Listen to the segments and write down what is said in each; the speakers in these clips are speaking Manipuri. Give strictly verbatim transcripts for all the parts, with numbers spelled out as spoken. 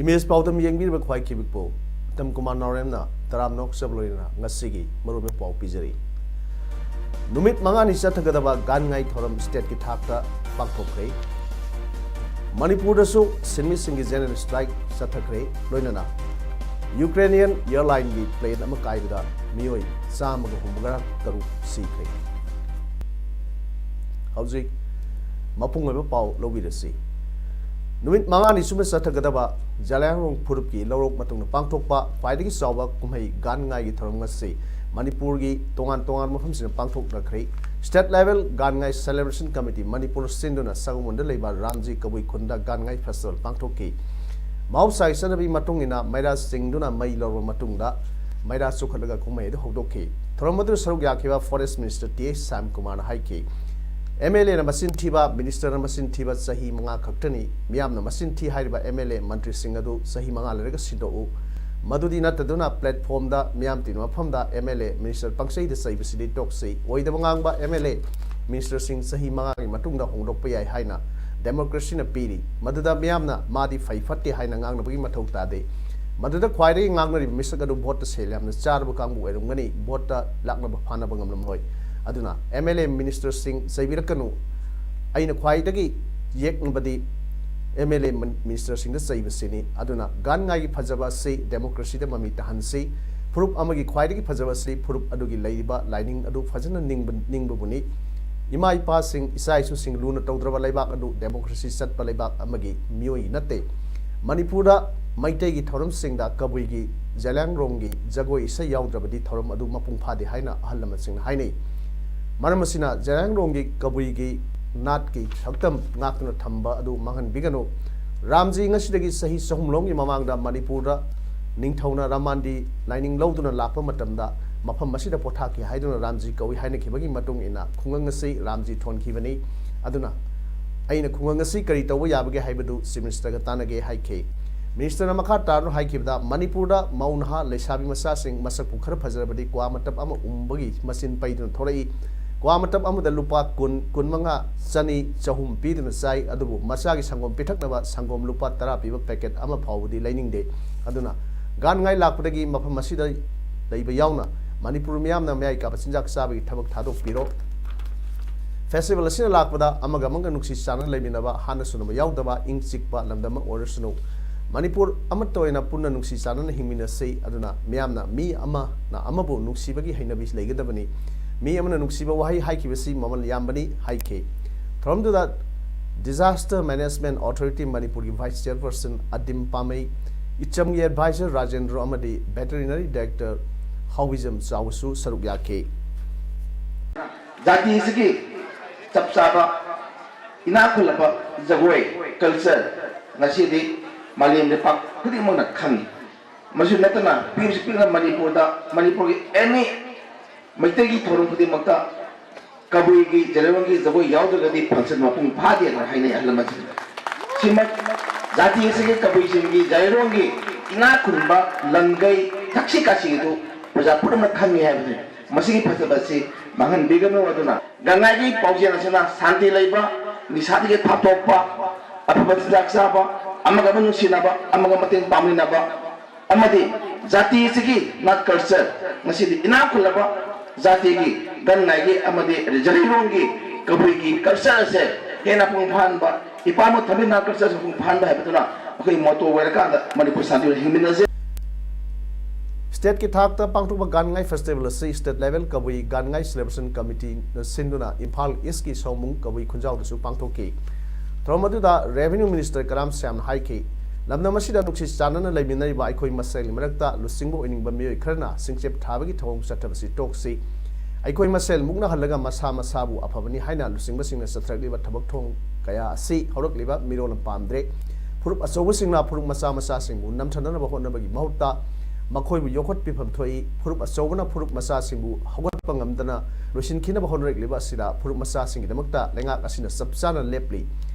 ꯏꯃꯦꯖ ꯄꯥꯎꯗꯝ ꯌꯦꯡꯕꯤꯔꯤꯕ ꯈ꯭ꯋꯥꯏ ꯈꯤꯕꯤꯛꯄꯨ ꯎꯠꯇꯝ ꯀꯨꯃꯥꯔ ꯅꯥꯎꯔꯦꯝꯅ ꯇꯔꯥꯝꯅ ꯑꯣꯛꯆꯕ ꯂꯣꯏꯅꯅ ꯉꯁꯤꯒꯤ ꯃꯔꯨꯑꯣꯏꯕ ꯄꯥꯎ ꯄꯤꯖꯔꯤ꯫ ꯅꯨꯃꯤꯠ ꯃꯉꯥꯅꯤ ꯆꯠꯊꯒꯗꯕ ꯒꯥꯟ ꯉꯥꯏ ꯊꯧꯔꯝ ꯁ꯭ꯇꯦꯠꯀꯤ ꯊꯥꯛꯇ ꯄꯥꯡꯊꯣꯛꯈ꯭ꯔꯦ꯫ ꯃꯅꯤꯄꯨꯔꯗꯁꯨ ꯁꯤꯟꯃꯤꯁꯤꯡꯒꯤ ꯖꯦꯅꯔꯦꯜ ꯁ꯭ꯇ꯭ꯔꯥꯏꯛ ꯆꯠꯊꯈ꯭ꯔꯦ꯫ ꯂꯣꯏꯅꯅ ꯌꯨꯀ꯭ꯔꯦꯅꯤꯌꯟ ꯑꯦꯌꯔꯂꯥꯏꯟꯒꯤ ꯄ꯭ꯂꯦꯟ ꯑꯃ ꯀꯥꯏꯕꯗ ꯃꯤꯑꯣꯏ ꯆꯥꯝꯃꯒ ꯍꯨꯝꯐꯨꯇꯔꯨꯛ ꯁꯤꯈ꯭ꯔꯦ꯫ ꯍꯧꯖꯤꯛ ꯃꯄꯨꯡ ꯑꯣꯏꯕ ꯄꯥꯎ ꯂꯧꯕꯤꯔꯁꯤ꯫ ꯅꯨꯃꯤꯠ ꯃꯉꯥꯅꯤ ꯁꯨꯝꯅ ꯆꯠꯊꯒꯗꯕ ꯖꯂꯤꯌꯥꯡꯔꯣꯡ ꯐꯨꯔꯨꯞꯀꯤ ꯂꯧꯔꯣꯛ ꯃꯇꯨꯡꯗ ꯄꯥꯡꯊꯣꯛꯄ ꯈ꯭ꯋꯥꯏꯗꯒꯤ ꯆꯥꯎꯕ ꯀꯨꯝꯍꯩ ꯒꯥꯟ ꯉꯥꯏꯒꯤ ꯊꯧꯔꯝ ꯑꯁꯤ ꯃꯅꯤꯄꯨꯔꯒꯤ ꯇꯣꯉꯥꯟ ꯇꯣꯉꯥꯟꯕ ꯃꯐꯝꯁꯤꯡꯗ ꯄꯥꯡꯊꯣꯛꯅꯈ꯭ꯔꯦ꯫ ꯁ꯭ꯇꯦꯠ ꯂꯦꯚꯦꯜ ꯒꯥꯟ ꯉꯥꯏ ꯁꯦꯂꯦꯕ꯭ꯔꯦꯁꯟ ꯀꯃꯤꯇꯤ ꯃꯅꯤꯄꯨꯔ ꯁꯤꯟꯗꯨꯅ ꯁꯒꯣꯜꯕꯟꯗ ꯂꯩꯕ ꯔꯥꯝꯖꯤ ꯀꯕꯨꯏ ꯈꯨꯟꯗ ꯒꯥꯟ ꯉꯥꯏ ꯐꯦꯁꯇꯤꯚꯦꯜ ꯄꯥꯡꯊꯣꯛꯈꯤ꯫ ꯃꯍꯧꯁꯥꯒꯤ ꯆꯠꯅꯕꯤ ꯃꯇꯨꯡ ꯏꯟꯅ ꯃꯩꯔꯥ ꯆꯤꯡꯗꯨꯅ ꯃꯩ ꯂꯧꯔꯕ ꯃꯇꯨꯡꯗ ꯃꯩꯔꯥ ꯆꯨꯈꯠꯂꯒ ꯀꯨꯝꯍꯩ ꯑꯗꯨ ꯍꯧꯗꯣꯛꯈꯤ꯫ ꯊꯧꯔꯝ ꯑꯗꯨꯗ ꯁꯔꯨꯛ ꯌꯥꯈꯤꯕ ꯐꯣꯔꯦꯁ ꯃꯤꯅꯤꯁꯇꯔ ꯇꯤ ꯑꯦꯁ ꯁ꯭ꯌꯥꯝꯀꯨꯃꯥꯔꯅ ꯍꯥꯏꯈꯤ, ꯑꯦꯝ ꯑꯦꯜ ꯑꯦꯅ ꯃꯆꯤꯟ ꯊꯤꯕ, ꯃꯤꯅꯤꯁꯇꯔꯅ ꯃꯆꯤꯟ ꯊꯤꯕ ꯆꯍꯤ ꯃꯉꯥ ꯈꯛꯇꯅꯤ꯫ ꯃꯤꯌꯥꯝꯅ ꯃꯆꯤꯟ ꯊꯤ ꯍꯥꯏꯔꯤꯕ ꯑꯦꯝ ꯑꯦꯜ ꯑꯦ ꯃꯟꯇ꯭ꯔꯤꯁꯤꯡ ꯑꯗꯨ ꯆꯍꯤ ꯃꯉꯥ ꯂꯩꯔꯒ ꯁꯤꯟꯗꯣꯛꯎ꯫ ꯃꯗꯨꯗꯤ ꯅꯠꯇꯗꯨꯅ ꯄ꯭ꯂꯦꯠꯐꯣꯝꯗ ꯃꯤꯌꯥꯝ ꯇꯤꯟꯕ ꯃꯐꯝꯗ ꯑꯦꯝ ꯑꯦꯜ ꯑꯦ ꯃꯤꯅꯤꯁꯇꯔ ꯄꯪꯆꯩꯗ ꯆꯩꯕꯁꯤꯗꯤ ꯇꯣꯛꯁꯤ꯫ ꯑꯣꯏꯗꯕ ꯉꯥꯡꯕ ꯑꯦꯝ ꯑꯦꯜ ꯑꯦ ꯃꯤꯅꯤꯁꯇꯔꯁꯤꯡ ꯆꯍꯤ ꯃꯉꯥꯒꯤ ꯃꯇꯨꯡꯗ ꯍꯣꯡꯗꯣꯛꯄ ꯌꯥꯏ ꯍꯥꯏꯅ ꯗꯦꯃꯣꯀ꯭ꯔꯦꯁꯤꯅ ꯄꯤꯔꯤ꯫ ꯃꯗꯨꯗ ꯃꯤꯌꯥꯝꯅ ꯃꯥꯗꯤ ꯐꯩ ꯐꯠꯇꯦ ꯍꯥꯏꯅ ꯉꯥꯡꯅꯕꯒꯤ ꯃꯊꯧ ꯇꯥꯗꯦ꯫ ꯃꯗꯨꯗ ꯈ꯭ꯋꯥꯏꯗꯒꯤ ꯉꯥꯡꯅꯔꯤꯕ ꯃꯤꯁꯛ ꯑꯗꯨ ꯚꯣꯠꯇ ꯁꯦꯜ ꯌꯥꯝꯅ ꯆꯥꯔꯕ ꯀꯥꯡꯕꯨ ꯑꯣꯏꯔꯝꯒꯅꯤ, ꯚꯣꯠꯇ ꯂꯥꯛꯅꯕ ꯐꯥꯅꯕ ꯉꯝꯂꯝꯂꯣꯏ꯫ ꯑꯗꯨꯅ ꯑꯦꯝ ꯑꯦꯜ ꯑꯦ ꯃꯤꯅꯤꯁꯇꯔꯁꯤꯡ ꯆꯩꯕꯤꯔꯛꯀꯅꯨ꯫ ꯑꯩꯅ ꯈ꯭ꯋꯥꯏꯗꯒꯤ ꯌꯦꯛꯅꯕꯗꯤ ꯑꯦꯝ ꯑꯦꯜ ꯑꯦ ꯃꯤꯅꯤꯁꯇꯔꯁꯤꯡꯗ ꯆꯩꯕꯁꯤꯅꯤ꯫ ꯑꯗꯨꯅ ꯒꯥꯟ ꯉꯥꯏꯒꯤ ꯐꯖꯕ ꯑꯁꯤ ꯗꯦꯃꯣꯀ꯭ꯔꯦꯁꯤꯗ ꯃꯃꯤ ꯇꯥꯍꯟꯁꯤ꯫ ꯐꯨꯔꯨꯞ ꯑꯃꯒꯤ ꯈ꯭ꯋꯥꯏꯗꯒꯤ ꯐꯖꯕ ꯑꯁꯤ ꯐꯨꯔꯨꯞ ꯑꯗꯨꯒꯤ ꯂꯩꯔꯤꯕ ꯂꯥꯏꯅꯤꯡ ꯑꯗꯨ ꯐꯖꯅ ꯅꯤꯡꯕ, ꯅꯤꯡꯕꯕꯨꯅꯤ꯫ ꯏꯃꯥ ꯏꯄꯥꯁꯤꯡ, ꯏꯆꯥ ꯏꯁꯨꯁꯤꯡ ꯂꯨꯅ ꯇꯧꯗ꯭ꯔꯕ ꯂꯩꯕꯥꯛ ꯑꯗꯨ ꯗꯦꯃꯣꯀ꯭ꯔꯦꯁꯤ ꯆꯠꯄ ꯂꯩꯕꯥꯛ ꯑꯃꯒꯤ ꯃꯤꯑꯣꯏ ꯅꯠꯇꯦ꯫ ꯃꯅꯤꯄꯨꯔꯗ ꯃꯩꯇꯩꯒꯤ ꯊꯧꯔꯝꯁꯤꯡꯗ ꯀꯕꯨꯏꯒꯤ, ꯖꯂꯤꯌꯥꯡꯔꯣꯡꯒꯤ ꯖꯒꯣꯏ ꯏꯁꯩ ꯌꯥꯎꯗ꯭ꯔꯕꯗꯤ ꯊꯧꯔꯝ ꯑꯗꯨ ꯃꯄꯨꯡ ꯐꯥꯗꯦ ꯍꯥꯏꯅ ꯑꯍꯜ ꯂꯃꯟꯁꯤꯡꯅ ꯍꯥꯏꯅꯩ꯫ ꯃꯔꯝ ꯑꯁꯤꯅ ꯖꯂꯤꯌꯥꯡꯔꯣꯡꯒꯤ ꯀꯕꯨꯏꯒꯤ ꯅꯥꯠꯀꯤ ꯁꯛꯇꯝ ꯉꯥꯛꯇꯨꯅ ꯊꯝꯕ ꯑꯗꯨ ꯃꯥꯡꯍꯟꯕꯤꯒꯅꯨ꯫ ꯔꯥꯝꯖꯤ ꯉꯁꯤꯗꯒꯤ ꯆꯍꯤ ꯆꯍꯨꯝ ꯂꯣꯝꯒꯤ ꯃꯃꯥꯡꯗ ꯃꯅꯤꯄꯨꯔꯗ ꯅꯤꯡꯊꯧꯅ ꯔꯥꯃꯥꯟꯗꯤ ꯂꯥꯏꯅꯤꯡ ꯂꯧꯗꯨꯅ ꯂꯥꯛꯄ ꯃꯇꯝꯗ ꯃꯐꯝ ꯑꯁꯤꯗ ꯄꯣꯊꯥꯈꯤ ꯍꯥꯏꯗꯨꯅ ꯔꯥꯝꯖꯤ ꯀꯧꯏ ꯍꯥꯏꯅꯈꯤꯕꯒꯤ ꯃꯇꯨꯡ ꯏꯟꯅ ꯈꯨꯡꯒꯪ ꯑꯁꯤ ꯔꯥꯝꯖꯤ ꯊꯣꯟꯈꯤꯕꯅꯤ꯫ ꯑꯗꯨꯅ ꯑꯩꯅ ꯈꯨꯡꯒꯪ ꯑꯁꯤ ꯀꯔꯤ ꯇꯧꯕ ꯌꯥꯕꯒꯦ ꯍꯥꯏꯕꯗꯨ ꯆꯤꯐ ꯃꯤꯅꯤꯁꯇꯔꯒ ꯇꯥꯟꯅꯒꯦ ꯍꯥꯏꯈꯤ꯫ ꯃꯤꯅꯤꯁꯇꯔꯅ ꯃꯈꯥ ꯇꯥꯔꯅ ꯍꯥꯏꯈꯤꯕꯗ, ꯃꯅꯤꯄꯨꯔꯗ ꯃꯧ ꯅꯍꯥ ꯂꯩꯁꯥꯕꯤ ꯃꯆꯥꯁꯤꯡ ꯃꯁꯛꯄꯨ ꯈꯔ ꯐꯖꯔꯕꯗꯤ ꯀ꯭ꯋꯥ ꯃꯇꯞ ꯑꯃ ꯎꯝꯕꯒꯤ ꯃꯆꯤꯟ ꯄꯩꯗꯨꯅ ꯊꯣꯔꯛꯏ꯫ ꯀ꯭ꯋꯥ ꯃꯇꯞ ꯑꯃꯗ ꯂꯨꯄꯥ ꯀꯨꯟ, ꯀꯨꯟꯃꯉꯥ, ꯆꯅꯤ, ꯆꯍꯨꯝ ꯄꯤꯗꯨꯅ ꯆꯥꯏ, ꯑꯗꯨꯕꯨ ꯃꯆꯥꯒꯤ ꯁꯪꯒꯣꯝ ꯄꯤꯊꯛꯅꯕ ꯁꯪꯒꯣꯝ ꯂꯨꯄꯥ ꯇꯔꯥ ꯄꯤꯕ ꯄꯦꯀꯦꯠ ꯑꯃ ꯐꯥꯎꯕꯗꯤ ꯂꯩꯅꯤꯡꯗꯦ꯫ ꯑꯗꯨꯅ ꯒꯥꯟ ꯉꯥꯏ ꯂꯥꯛꯄꯗꯒꯤ ꯃꯐꯝ ꯑꯁꯤꯗ ꯂꯩꯕ ꯌꯥꯎꯅ ꯃꯅꯤꯄꯨꯔ ꯃꯤꯌꯥꯝꯅ ꯃꯌꯥꯏ ꯀꯥꯕ ꯆꯤꯟꯖꯥꯛ ꯆꯥꯕꯒꯤ ꯊꯕꯛ ꯊꯥꯗꯣꯛꯄꯤꯔꯣ꯫ ꯐꯦꯁꯇꯤꯚꯦꯜ ꯑꯁꯤꯅ ꯂꯥꯛꯄꯗ ꯑꯃꯒ ꯑꯃꯒ ꯅꯨꯡꯁꯤ ꯆꯥꯟꯅꯅ ꯂꯩꯃꯤꯟꯅꯕ, ꯍꯥꯠꯅ ꯁꯨꯅꯕ ꯌꯥꯎꯗꯕ ꯏꯪ ꯆꯤꯛꯄ ꯂꯝꯗꯝ ꯑꯃ ꯑꯣꯏꯔꯁꯅꯨ꯫ ꯃꯅꯤꯄꯨꯔ ꯑꯃꯠꯇ ꯑꯣꯏꯅ ꯄꯨꯟꯅ ꯅꯨꯡꯁꯤ ꯆꯥꯟꯅꯅ ꯍꯤꯡꯃꯤꯟꯅꯁꯤ꯫ ꯑꯗꯨꯅ ꯃꯤꯌꯥꯝꯅ ꯃꯤ ꯑꯃꯅ ꯑꯃꯕꯨ ꯅꯨꯡꯁꯤꯕꯒꯤ ꯍꯩꯅꯕꯤ ꯂꯩꯒꯗꯕꯅꯤ꯫ ꯃꯤ ꯑꯃꯅ ꯅꯨꯡꯁꯤꯕ ꯋꯥꯍꯩ ꯍꯥꯏꯈꯤꯕꯁꯤ ꯃꯃꯜ ꯌꯥꯝꯕꯅꯤ ꯍꯥꯏꯈꯤ꯫ ꯊꯧꯔꯝꯗꯨꯗ Disaster Management Authority ꯃꯅꯤꯄꯨꯔꯒꯤ vice chairperson ꯑꯗꯤꯝ ꯄꯥꯃꯩ, ꯏꯆꯝꯒꯤ advisor ꯔꯥꯖꯦꯟꯗ꯭ꯔ ꯑꯃꯗꯤ veterinary director ꯍꯥꯎꯕꯤꯖꯝ ꯆꯥꯎꯕꯁꯨ ꯁꯔꯨꯛ ꯌꯥꯈꯤ꯫ ꯖꯥꯇꯤꯁꯤꯒꯤ ꯆꯞ ꯆꯥꯕ ꯏꯅꯥꯛ ꯈꯨꯜꯂꯕ ꯖꯒꯣꯏ culture ꯉꯁꯤꯗꯤ ꯃꯥꯂꯦꯝ ꯂꯩꯄꯥꯛ ꯈꯨꯗꯤꯡꯃꯛꯅ ꯈꯪꯉꯤ꯫ ꯃꯁꯤ ꯅꯠꯇꯅ ꯄꯤꯛꯁꯨ ꯄꯤꯛꯅ ꯃꯅꯤꯄꯨꯔꯗ, ꯃꯅꯤꯄꯨꯔꯒꯤ any ꯃꯩꯇꯩꯒꯤ ꯊꯧꯔꯝ ꯈꯨꯗꯤꯡꯃꯛꯇ ꯀꯕꯨꯏꯒꯤ, ꯖꯦꯂꯩꯔꯣꯡꯒꯤ ꯖꯒꯣꯏ ꯌꯥꯎꯗ꯭ꯔꯒꯗꯤ function ꯃꯄꯨꯡ ꯐꯥꯗꯦꯅ ꯍꯥꯏꯅꯩ ꯑꯍꯜ ꯂꯃꯟꯁꯤꯡꯅ꯫ ꯁꯤꯃꯛ ꯖꯥꯇꯤ ꯑꯁꯤꯒꯤ ꯀꯕꯨꯏꯁꯤꯡꯒꯤ, ꯖꯦꯂꯩꯔꯣꯡꯒꯤ ꯏꯅꯥꯛ ꯈꯨꯟꯕ ꯂꯟꯒꯩ ꯊꯛꯁꯤ ꯈꯥꯁꯤꯗꯨ ꯄ꯭ꯔꯖꯥ ꯄꯨꯝꯅꯃꯛ ꯈꯪꯉꯤ ꯍꯥꯏꯕꯅꯤ꯫ ꯃꯁꯤꯒꯤ ꯐꯖꯕ ꯑꯁꯤ ꯃꯥꯡꯍꯟꯕꯤꯒꯅꯨ꯫ ꯑꯗꯨꯅ ꯒꯥꯟ ꯉꯥꯏꯒꯤ ꯄꯥꯎꯖꯦꯜ ꯑꯁꯤꯅ ꯁꯥꯟꯇꯤ ꯂꯩꯕ, ꯅꯤꯁꯥꯗꯒꯤ ꯊꯥꯞꯊꯣꯛꯄ, ꯑꯐꯕ ꯆꯤꯟꯖꯥꯛ ꯆꯥꯕ, ꯑꯃꯒ ꯑꯃ ꯅꯨꯡꯁꯤꯅꯕ, ꯑꯃꯒ ꯃꯇꯦꯡ ꯄꯥꯡꯃꯤꯟꯅꯕ, ꯑꯃꯗꯤ ꯖꯥꯇꯤ ꯑꯁꯤꯒꯤ ꯅꯥꯠ culture, ꯉꯁꯤꯗꯤ ꯏꯅꯥꯛ ꯈꯨꯜꯂꯕ ꯖꯥꯇꯤꯒꯤ ꯒꯥꯟ ꯉꯥꯏꯒꯤ ꯑꯃꯗꯤ ꯖꯦꯂꯩꯔꯣꯡꯒꯤ ꯀꯕꯨꯏꯒꯤ culture ꯑꯁꯦ ꯍꯦꯟꯅ ꯃꯄꯨꯡ ꯐꯥꯍꯟꯕ, ꯏꯄꯥ ꯏꯃꯨ ꯊꯝꯕꯤ ꯅꯥꯠ culture ꯑꯁꯤ ꯃꯄꯨꯡ ꯐꯥꯍꯟꯕ ꯍꯥꯏꯕꯗꯨꯅ ꯑꯩꯈꯣꯏ motto ꯑꯣꯏꯔꯀꯥꯟꯗ ꯃꯅꯤꯄꯨꯔ ꯁꯥꯟꯇꯤ ꯑꯣꯏꯅ ꯍꯤꯡꯃꯤꯟꯅꯁꯦ꯫ Stateꯀꯤ ꯊꯥꯛꯇ ꯄꯥꯡꯊꯣꯛꯄ ꯒꯥꯟ ꯉꯥꯏ festival ꯑꯁꯤ State Level ꯀꯕꯨꯏ ꯒꯥꯟ ꯉꯥꯏ Celebration Committeeꯅ ꯁꯤꯟꯗꯨꯅ ꯏꯝꯐꯥꯜ Eastꯀꯤ ꯁꯥꯎꯃꯨꯡ ꯀꯕꯨꯏ ꯈꯨꯟꯖꯥꯎꯗꯁꯨ ꯄꯥꯡꯊꯣꯛꯈꯤ꯫ ꯊꯧꯔꯝ ꯑꯗꯨꯗ Revenue Minister ꯀꯔꯥꯝ ꯁ꯭ꯌꯥꯝꯅ ꯍꯥꯏꯈꯤ, ꯂꯝꯗꯝ ꯑꯁꯤꯗ ꯅꯨꯡꯁꯤ ꯆꯥꯟꯅꯅ ꯂꯩꯃꯤꯟꯅꯔꯤꯕ ꯑꯩꯈꯣꯏ ꯃꯁꯦꯜꯒꯤ ꯃꯔꯛꯇ ꯂꯨꯆꯤꯡꯕ ꯑꯣꯏꯅꯤꯡꯕ ꯃꯤꯑꯣꯏ ꯈꯔꯅ ꯁꯤꯡꯆꯦꯞ ꯊꯥꯕꯒꯤ ꯊꯧꯑꯣꯡ ꯆꯠꯊꯕꯁꯤ ꯇꯣꯛꯁꯤ꯫ ꯑꯩꯈꯣꯏ ꯃꯁꯦꯜ ꯃꯨꯛꯅꯍꯜꯂꯒ ꯃꯁꯥ ꯃꯁꯥꯕꯨ ꯑꯐꯕꯅꯤ ꯍꯥꯏꯅ ꯂꯨꯆꯤꯡꯕꯁꯤꯡꯅ ꯆꯠꯊꯔꯛꯂꯤꯕ ꯊꯕꯛ ꯊꯧꯑꯣꯡ ꯀꯌꯥ ꯑꯁꯤ ꯍꯧꯔꯛꯂꯤꯕ ꯃꯤꯔꯣꯜꯅ ꯄꯥꯝꯗ꯭ꯔꯦ꯫ ꯐꯨꯔꯨꯞ ꯑꯆꯧꯕꯁꯤꯡꯅ ꯐꯨꯔꯨꯞ ꯃꯆꯥ ꯃꯆꯥꯁꯤꯡꯕꯨ ꯅꯝꯊꯅꯅꯕ ꯍꯣꯠꯅꯕꯒꯤ ꯃꯍꯨꯠꯇ ꯃꯈꯣꯏꯕꯨ ꯌꯣꯛꯈꯠꯄꯤꯐꯝ ꯊꯣꯛꯏ꯫ ꯐꯨꯔꯨꯞ ꯑꯆꯧꯕꯅ ꯐꯨꯔꯨꯞ ꯃꯆꯥꯁꯤꯡꯕꯨ ꯍꯧꯒꯠꯄ ꯉꯝꯗꯅ ꯂꯣꯏꯁꯤꯟꯈꯤꯅꯕ ꯍꯣꯠꯅꯔꯛꯂꯤꯕ ꯑꯁꯤꯗ ꯐꯨꯔꯨꯞ ꯃꯆꯥꯁꯤꯡꯒꯤꯗꯃꯛꯇ ꯂꯩꯉꯥꯛ ꯑꯁꯤꯅ ꯆꯞ ꯆꯥꯅ ꯂꯦꯞꯂꯤ,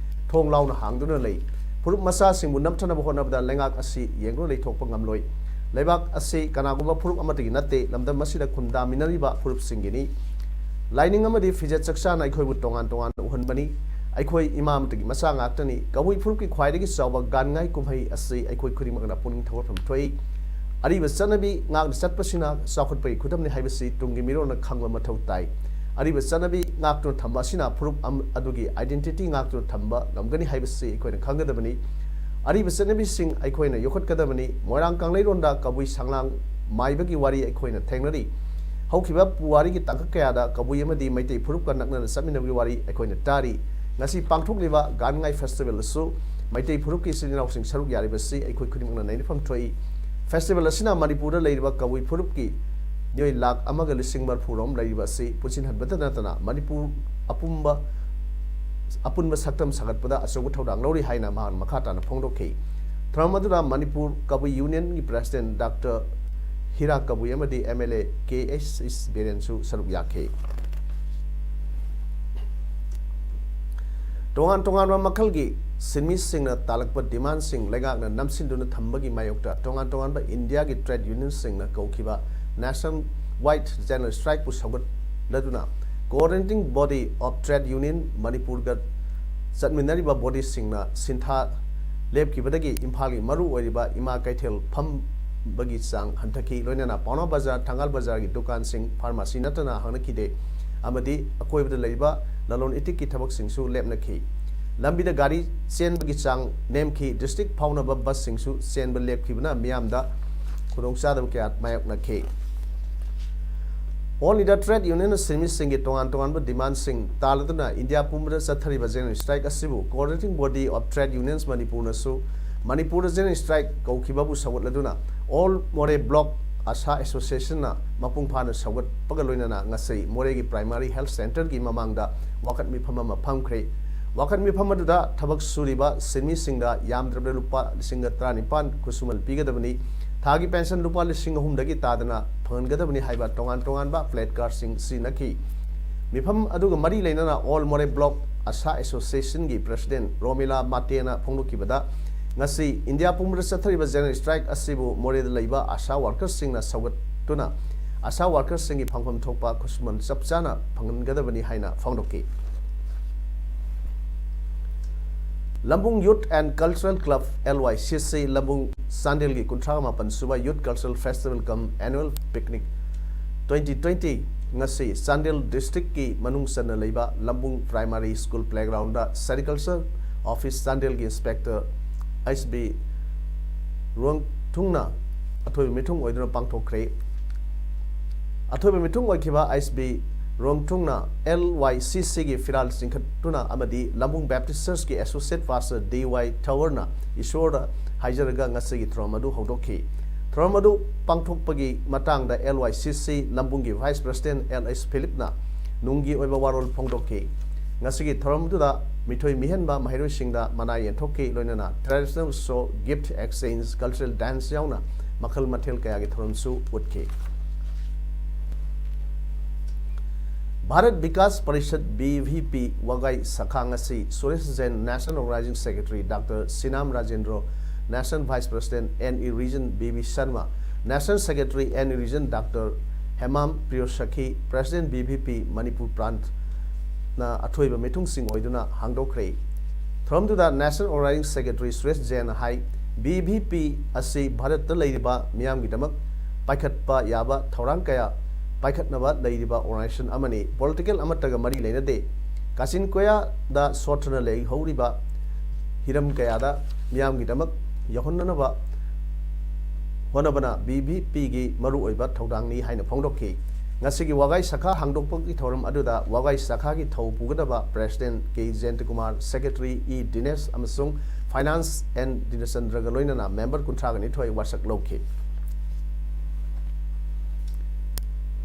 ꯊꯣꯡ ꯂꯥꯎꯅ ꯍꯥꯡꯗꯨꯅ ꯂꯩ꯫ ꯐꯨꯔꯨꯞ ꯃꯆꯥꯁꯤꯡꯕꯨ ꯅꯝꯊꯅꯕ ꯍꯣꯠꯅꯕꯗ ꯂꯩꯉꯥꯛ ꯑꯁꯤ ꯌꯦꯡꯗꯨꯅ ꯂꯩꯊꯣꯛꯄ ꯉꯝꯂꯣꯏ꯫ ꯂꯩꯕꯥꯛ ꯑꯁꯤ ꯀꯅꯥꯒꯨꯝꯕ ꯐꯨꯔꯨꯞ ꯑꯃꯠꯇꯒꯤ ꯅꯠꯇꯦ, ꯂꯝꯗꯝ ꯑꯁꯤꯗ ꯈꯨꯟꯗꯥꯃꯤꯟꯅꯔꯤꯕ ꯐꯨꯔꯨꯞꯁꯤꯡꯒꯤꯅꯤ꯫ ꯂꯥꯏꯅꯤꯡ ꯑꯃꯗꯤ ꯐꯤꯖꯦꯠ ꯆꯛꯆꯥꯅ ꯑꯩꯈꯣꯏꯕꯨ ꯇꯣꯉꯥꯟ ꯇꯣꯉꯥꯟꯅ ꯎꯍꯟꯕꯅꯤ꯫ ꯑꯩꯈꯣꯏ ꯏꯃꯥ ꯑꯃꯠꯇꯒꯤ ꯃꯆꯥ ꯉꯥꯛꯇꯅꯤ꯫ ꯀꯕꯨꯏ ꯐꯨꯔꯨꯞꯀꯤ ꯈ꯭ꯋꯥꯏꯗꯒꯤ ꯆꯥꯎꯕ ꯒꯥꯟꯉꯥꯏ ꯀꯨꯝꯍꯩ ꯑꯁꯤ ꯑꯩꯈꯣꯏ ꯈꯨꯗꯤꯡꯃꯛꯅ ꯄꯨꯛꯅꯤꯡ ꯊꯧꯒꯠꯐꯝ ꯊꯣꯛꯏ꯫ ꯑꯔꯤꯕ ꯆꯠꯅꯕꯤ ꯉꯥꯛꯅ ꯆꯠꯄꯁꯤꯅ ꯆꯥꯎꯈꯠꯄꯒꯤ ꯈꯨꯗꯝꯅꯤ ꯍꯥꯏꯕꯁꯤ ꯇꯨꯡꯒꯤ ꯃꯤꯔꯣꯜꯅ ꯈꯪꯕ ꯃꯊꯧ ꯇꯥꯏ꯫ ꯑꯔꯤꯕ ꯆꯠꯅꯕꯤ ꯉꯥꯛꯇꯨꯅ ꯊꯝꯕ ꯑꯁꯤꯅ ꯐꯨꯔꯨꯞ ꯑꯝ-, ꯑꯗꯨꯒꯤ identity ꯉꯥꯛꯇꯨꯅ ꯊꯝꯕ ꯉꯝꯒꯅꯤ ꯍꯥꯏꯕꯁꯤ ꯑꯩꯈꯣꯏꯅ ꯈꯪꯒꯗꯕꯅꯤ꯫ ꯑꯔꯤꯕ ꯆꯠꯅꯕꯤꯁꯤꯡ ꯑꯩꯈꯣꯏꯅ ꯌꯣꯛꯈꯠꯀꯗꯕꯅꯤ꯫ ꯃꯣꯏꯔꯥꯡ ꯀꯪꯂꯩꯔꯣꯟꯗ ꯀꯕꯨꯏ ꯁꯪꯂꯥꯡ ꯃꯥꯏꯕꯒꯤ ꯋꯥꯔꯤ ꯑꯩꯈꯣꯏꯅ ꯊꯦꯡꯅꯔꯤ꯫ ꯍꯧꯈꯤꯕ ꯄꯨꯋꯥꯔꯤꯒꯤ ꯇꯥꯡꯀꯛ ꯀꯌꯥꯗ ꯀꯕꯨꯏ ꯑꯃꯗꯤ ꯃꯩꯇꯩ ꯐꯨꯔꯨꯞꯀ ꯅꯛꯅꯅ ꯆꯠꯃꯤꯟꯅꯕꯒꯤ ꯋꯥꯔꯤ ꯑꯩꯈꯣꯏꯅ ꯇꯥꯔꯤ꯫ ꯉꯁꯤ ꯄꯥꯡꯊꯣꯛꯂꯤꯕ ꯒꯥꯟꯉꯥꯏ festival ꯑꯁꯨ ꯃꯩꯇꯩ ꯐꯨꯔꯨꯞꯀꯤ ꯏꯆꯤꯜ ꯏꯅꯥꯎꯁꯤꯡ ꯁꯔꯨꯛ ꯌꯥꯔꯤꯕꯁꯤ ꯑꯩꯈꯣꯏ ꯈꯨꯗꯤꯡꯃꯛꯅ ꯅꯩꯅꯐꯝ ꯊꯣꯛꯏ꯫ Festival ꯑꯁꯤꯅ ꯃꯅꯤꯄꯨꯔꯗ ꯂꯩꯔꯤꯕ ꯀꯕꯨꯏ ꯐꯨꯔꯨꯞꯀꯤ ꯃꯤꯑꯣꯏ ꯂꯥꯈ ꯑꯃꯒ ꯂꯤꯁꯤꯡ ꯃꯔꯤꯐꯨ ꯔꯣꯝ ꯂꯩꯔꯤꯕ ꯑꯁꯤ ꯄꯨꯟꯁꯤꯟꯍꯟꯕꯇ ꯅꯠꯇꯅ ꯃꯅꯤꯄꯨꯔ ꯑꯄꯨꯝꯕ, ꯑꯄꯨꯟꯕ ꯁꯛꯇꯝ ꯁꯥꯒꯠꯄꯗ ꯑꯆꯧꯕ ꯊꯧꯗꯥꯡ ꯂꯧꯔꯤ ꯍꯥꯏꯅ ꯃꯍꯥꯛꯅ ꯃꯈꯥ ꯇꯥꯅ ꯐꯣꯡꯗꯣꯛꯈꯤ꯫ ꯊꯧꯔꯝ ꯑꯗꯨꯗ ꯃꯅꯤꯄꯨꯔ ꯀꯕꯨꯏ Union ꯒꯤ President Doctor ꯍꯤꯔꯥ ꯀꯕꯨꯏ ꯑꯃꯗꯤ MLA ꯀꯦ ꯑꯦꯁ ꯕꯤꯔꯦꯟꯁꯨ ꯁꯔꯨꯛ ꯌꯥꯈꯤ꯫ ꯇꯣꯉꯥꯟ ꯇꯣꯉꯥꯟꯕ ꯃꯈꯜꯒꯤ ꯁꯤꯟꯃꯤꯁꯤꯡꯅ ꯇꯥꯜꯂꯛꯄ demandꯁꯤꯡ ꯂꯩꯉꯥꯛꯅ ꯅꯝꯁꯤꯟꯗꯨꯅ ꯊꯝꯕꯒꯤ ꯃꯥꯌꯣꯛꯇ ꯇꯣꯉꯥꯟ ꯇꯣꯉꯥꯟꯕ ꯏꯟꯗꯤꯌꯥꯒꯤ trade unionꯁꯤꯡꯅ ꯀꯧꯈꯤꯕ national wide general strikeꯄꯨ ꯁꯧꯒꯠꯂꯗꯨꯅ Coordinating Body of Trade Union ꯃꯅꯤꯄꯨꯔꯒ ꯆꯠꯃꯤꯟꯅꯔꯤꯕ bodyꯁꯤꯡꯅ ꯁꯤꯟꯊꯥ ꯂꯦꯞꯈꯤꯕꯗꯒꯤ ꯏꯝꯐꯥꯜꯒꯤ ꯃꯔꯨ ꯑꯣꯏꯔꯤꯕ ꯏꯃꯥ ꯀꯩꯊꯦꯜ ꯐꯝꯕꯒꯤ ꯆꯥꯡ ꯍꯟꯊꯈꯤ꯫ ꯂꯣꯏꯅꯅ ꯄꯥꯎꯅꯥ ꯕꯖꯥꯔ, ꯊꯪꯒꯥꯜ ꯕꯖꯥꯔꯒꯤ ꯗꯨꯀꯥꯟꯁꯤꯡ, pharmacy ꯅꯠꯇꯅ ꯍꯥꯡꯅꯈꯤꯗꯦ ꯑꯃꯗꯤ ꯑꯀꯣꯏꯕꯗ ꯂꯩꯔꯤꯕ ꯂꯂꯣꯟ ꯏꯇꯤꯛꯀꯤ ꯊꯕꯛꯁꯤꯡꯁꯨ ꯂꯦꯞꯅꯈꯤ꯫ ꯂꯝꯕꯤꯗ ꯒꯥꯔꯤ ꯆꯦꯟꯕꯒꯤ ꯆꯥꯡ ꯅꯦꯝꯈꯤ꯫ District ꯐꯥꯎꯅꯕ busꯁꯤꯡꯁꯨ ꯆꯦꯟꯕ ꯂꯦꯞꯈꯤꯕꯅ ꯃꯤꯌꯥꯝꯗ ꯈꯨꯗꯣꯡꯆꯥꯗꯕ ꯀꯌꯥ ꯃꯥꯌꯣꯛꯅꯈꯤ꯫ All India Trade Union ꯁꯤꯟꯃꯤꯁꯤꯡꯒꯤ ꯇꯣꯉꯥꯟ ꯇꯣꯉꯥꯟꯕ demandꯁꯤꯡ ꯇꯥꯜꯂꯗꯨꯅ ꯏꯟꯗꯤꯌꯥ ꯄꯨꯝꯕꯗ ꯆꯠꯊꯔꯤꯕ general strike ꯑꯁꯤꯕꯨ Coordinating Body of Trade Unions ꯃꯅꯤꯄꯨꯔꯅꯁꯨ ꯃꯅꯤꯄꯨꯔꯗ general strike ꯀꯧꯈꯤꯕꯕꯨ ꯁꯧꯒꯠꯂꯗꯨꯅ All Moreh Block ASHA Associationꯅ ꯃꯄꯨꯡ ꯐꯥꯅ ꯁꯧꯒꯠꯄꯒ ꯂꯣꯏꯅꯅ ꯉꯁꯤ ꯃꯣꯔꯦꯒꯤ Primary Health Centreꯒꯤ ꯃꯃꯥꯡꯗ ꯋꯥꯀꯠ ꯃꯤꯐꯝ ꯑꯃ ꯐꯝꯈ꯭ꯔꯦ꯫ ꯋꯥꯀꯠ ꯃꯤꯐꯝ ꯑꯗꯨꯗ ꯊꯕꯛ ꯁꯨꯔꯤꯕ ꯁꯤꯟꯃꯤꯁꯤꯡꯗ ꯌꯥꯝꯗ꯭ꯔꯕꯗ ꯂꯨꯄꯥ ꯂꯤꯁꯤꯡ ꯇꯔꯥꯅꯤꯄꯥꯟ ꯈꯨꯠꯁꯨꯃꯟ ꯄꯤꯒꯗꯕꯅꯤ, ꯊꯥꯒꯤ ꯄꯦꯟꯁꯟ ꯂꯨꯄꯥ ꯂꯤꯁꯤꯡ ꯑꯍꯨꯝꯗꯒꯤ ꯇꯥꯗꯅ ꯐꯪꯍꯟꯒꯗꯕꯅꯤ ꯍꯥꯏꯕ ꯇꯣꯉꯥꯟ ꯇꯣꯉꯥꯟꯕ ꯄ꯭ꯂꯦꯠ ꯀꯥꯔꯗꯁꯤꯡ ꯁꯤꯖꯤꯟꯅꯈꯤ꯫ ꯃꯤꯐꯝ ꯑꯗꯨꯒ ꯃꯔꯤ ꯂꯩꯅꯅ ꯑꯣꯜ ꯃꯣꯔꯦ ꯕ꯭ꯂꯣꯛ ꯑꯁꯥ ꯑꯦꯁꯣꯁꯤꯌꯦꯁꯟꯒꯤ ꯄ꯭ꯔꯁꯤꯗꯦꯟ ꯔꯣꯃꯤꯂꯥ ꯃꯥꯇꯦꯅ ꯐꯣꯡꯗꯣꯛꯈꯤꯕꯗ, ꯉꯁꯤ ꯏꯟꯗꯤꯌꯥ ꯄꯨꯝꯕꯗ ꯆꯠꯊꯔꯤꯕ ꯖꯦꯅꯔꯦꯜ ꯁ꯭ꯇ꯭ꯔꯥꯏꯛ ꯑꯁꯤꯕꯨ ꯃꯣꯔꯦꯗ ꯂꯩꯕ ꯑꯁꯥ ꯋꯥꯔꯀꯔꯁꯤꯡꯅ ꯁꯧꯒꯠꯇꯨꯅ ꯑꯁꯥ ꯋꯥꯔꯀꯔꯁꯤꯡꯒꯤ ꯐꯪꯐꯝ ꯊꯣꯛꯄ ꯈꯨꯠꯁꯨꯃꯟ ꯆꯞ ꯆꯥꯅ ꯐꯪꯍꯟꯒꯗꯕꯅꯤ ꯍꯥꯏꯅ ꯐꯣꯡꯗꯣꯛꯈꯤ꯫ ꯂꯝꯕꯨꯡ Youth and Cultural Club, L Y C C, ꯂꯝꯕꯨꯡ ꯆꯥꯟꯗꯦꯜꯒꯤ ꯀꯨꯟꯊ꯭ꯔꯥ ꯃꯥꯄꯟ ꯁꯨꯕ Youth Cultural Festival cum Annual Picnic twenty twenty ꯉꯁꯤ ꯆꯥꯟꯗꯦꯜ ꯗꯤꯁꯇ꯭ꯔꯤꯛꯀꯤ ꯃꯅꯨꯡ ꯆꯟꯅ ꯂꯩꯕ ꯂꯝꯕꯨꯡ primary school playground sericulture office ꯆꯥꯟꯗꯦꯜꯒꯤ ꯏꯟꯁꯄꯦꯛꯇꯔ ꯑꯩꯆ ꯕꯤ ꯔꯣꯡꯊꯨꯡꯅ ꯑꯊꯣꯏꯕ ꯃꯤꯊꯨꯡ ꯑꯣꯏꯗꯨꯅ ꯄꯥꯡꯊꯣꯛꯈ꯭ꯔꯦ꯫ ꯑꯊꯣꯏꯕ ꯃꯤꯊꯨꯡ ꯑꯣꯏꯈꯤꯕ ꯑꯩꯆ ꯕꯤ ꯔꯣꯡꯊꯨꯡꯅ L Y C C ꯒꯤ ꯐꯤꯔꯥꯜ ꯆꯤꯡꯈꯠꯇꯨꯅ ꯑꯃꯗꯤ ꯂꯝꯕꯨꯡ ꯕꯦꯞꯇꯤꯁ ꯆꯔꯆꯀꯤ ꯑꯦꯁꯣꯁꯤꯌꯦꯠ ꯄꯥꯁꯇꯔ ꯗꯤ ꯋꯥꯏ ꯊꯋꯔꯅ ꯏꯁꯣꯔꯗ ꯍꯥꯏꯖꯔꯒ ꯉꯁꯤꯒꯤ ꯊꯧꯔꯝ ꯑꯗꯨ ꯍꯧꯗꯣꯛꯈꯤ꯫ ꯊꯧꯔꯝ ꯑꯗꯨ ꯄꯥꯡꯊꯣꯛꯄꯒꯤ ꯃꯇꯥꯡꯗ L Y C C ꯂꯝꯕꯨꯡꯒꯤ ꯚꯥꯏꯁ ꯄ꯭ꯔꯁꯤꯗꯦꯟ ꯑꯦꯜ ꯑꯩꯆ ꯐꯤꯂꯤꯞꯅ ꯅꯨꯡꯒꯤ ꯑꯣꯏꯕ ꯋꯥꯔꯣꯜ ꯐꯣꯡꯗꯣꯛꯈꯤ꯫ ꯉꯁꯤꯒꯤ ꯊꯧꯔꯝꯗꯨꯗ ꯃꯤꯊꯣꯏ ꯃꯤꯍꯦꯟꯕ ꯃꯍꯩꯔꯣꯏꯁꯤꯡꯗ ꯃꯅꯥ ꯌꯦꯟꯊꯣꯛꯈꯤ, ꯂꯣꯏꯅꯅ traditional show, gift exchange, cultural dance ꯌꯥꯎꯅ ꯃꯈꯜ ꯃꯊꯦꯜ ꯀꯌꯥꯒꯤ ꯊꯧꯔꯝꯁꯨ ꯎꯠꯈꯤ꯫ Bharat Vikas parishad, V V P, ꯋꯥꯒꯥꯏ ꯁꯈꯥ ꯉꯁꯤ ꯁꯨꯔꯦꯁ ꯖꯦꯟ, National Organizing Secretary, Doctor ꯁꯤꯅꯥꯝ Rajendro, National Vice President, N E Region, B B Sharma, National Secretary, N E Region, Doctor Hemam ꯄ꯭ꯔꯤꯌꯣꯁꯈꯤ, President, V V P, Manipur ꯄ꯭ꯔꯥꯟꯠꯅ ꯑꯊꯣꯏꯕ ꯃꯤꯊꯨꯡꯁꯤꯡ ꯑꯣꯏꯗꯨꯅ ꯍꯥꯡꯗꯣꯛꯈ꯭ꯔꯦ꯫ ꯊꯧꯔꯝꯗꯨꯗ National Organizing Secretary ꯁꯨꯔꯦꯁ ꯖꯦꯟꯅ ꯍꯥꯏ, V V P ꯑꯁꯤ ꯚꯥꯔꯠꯇ ꯂꯩꯔꯤꯕ ꯃꯤꯌꯥꯝꯒꯤꯗꯃꯛ ꯄꯥꯏꯈꯠꯄ ꯌꯥꯕ ꯊꯧꯔꯥꯡ ꯀꯌꯥ ꯄꯥꯏꯈꯠꯅꯕ ꯂꯩꯔꯤꯕ organization ꯑꯃꯅꯤ꯫ Political ꯑꯃꯠꯇꯒ ꯃꯔꯤ ꯂꯩꯅꯗꯦ꯫ ꯀꯥꯆꯤꯟ ꯀꯣꯌꯥꯗ ꯁꯣꯠꯊꯅ ꯂꯩꯍꯧꯔꯤꯕ ꯍꯤꯔꯝ ꯀꯌꯥꯗ ꯃꯤꯌꯥꯝꯒꯤꯗꯃꯛ ꯌꯧꯍꯟꯅꯅꯕ ꯍꯣꯠꯅꯕꯅ V V P ꯒꯤ ꯃꯔꯨꯑꯣꯏꯕ ꯊꯧꯗꯥꯡꯅꯤ ꯍꯥꯏꯅ ꯐꯣꯡꯗꯣꯛꯈꯤ꯫ ꯉꯁꯤꯒꯤ ꯋꯥꯒꯥꯏ ꯁꯈꯥ ꯍꯥꯡꯗꯣꯛꯄꯒꯤ ꯊꯧꯔꯝ ꯑꯗꯨꯗ ꯋꯥꯒꯥꯏ ꯁꯈꯥꯒꯤ ꯊꯧ ꯄꯨꯒꯗꯕ President ꯀꯦ ꯖꯌꯟꯇꯀꯨꯃꯥꯔ, Secretary ꯏ ꯗꯤꯅꯦꯁ ꯑꯃꯁꯨꯡ Finance ꯑꯦꯟ ꯗꯤꯅꯆꯟꯗ꯭ꯔꯒ ꯂꯣꯏꯅꯅ member ꯀꯨꯟꯊ꯭ꯔꯥꯒ ꯅꯤꯊꯣꯏ ꯋꯥꯁꯛ ꯂꯧꯈꯤ꯫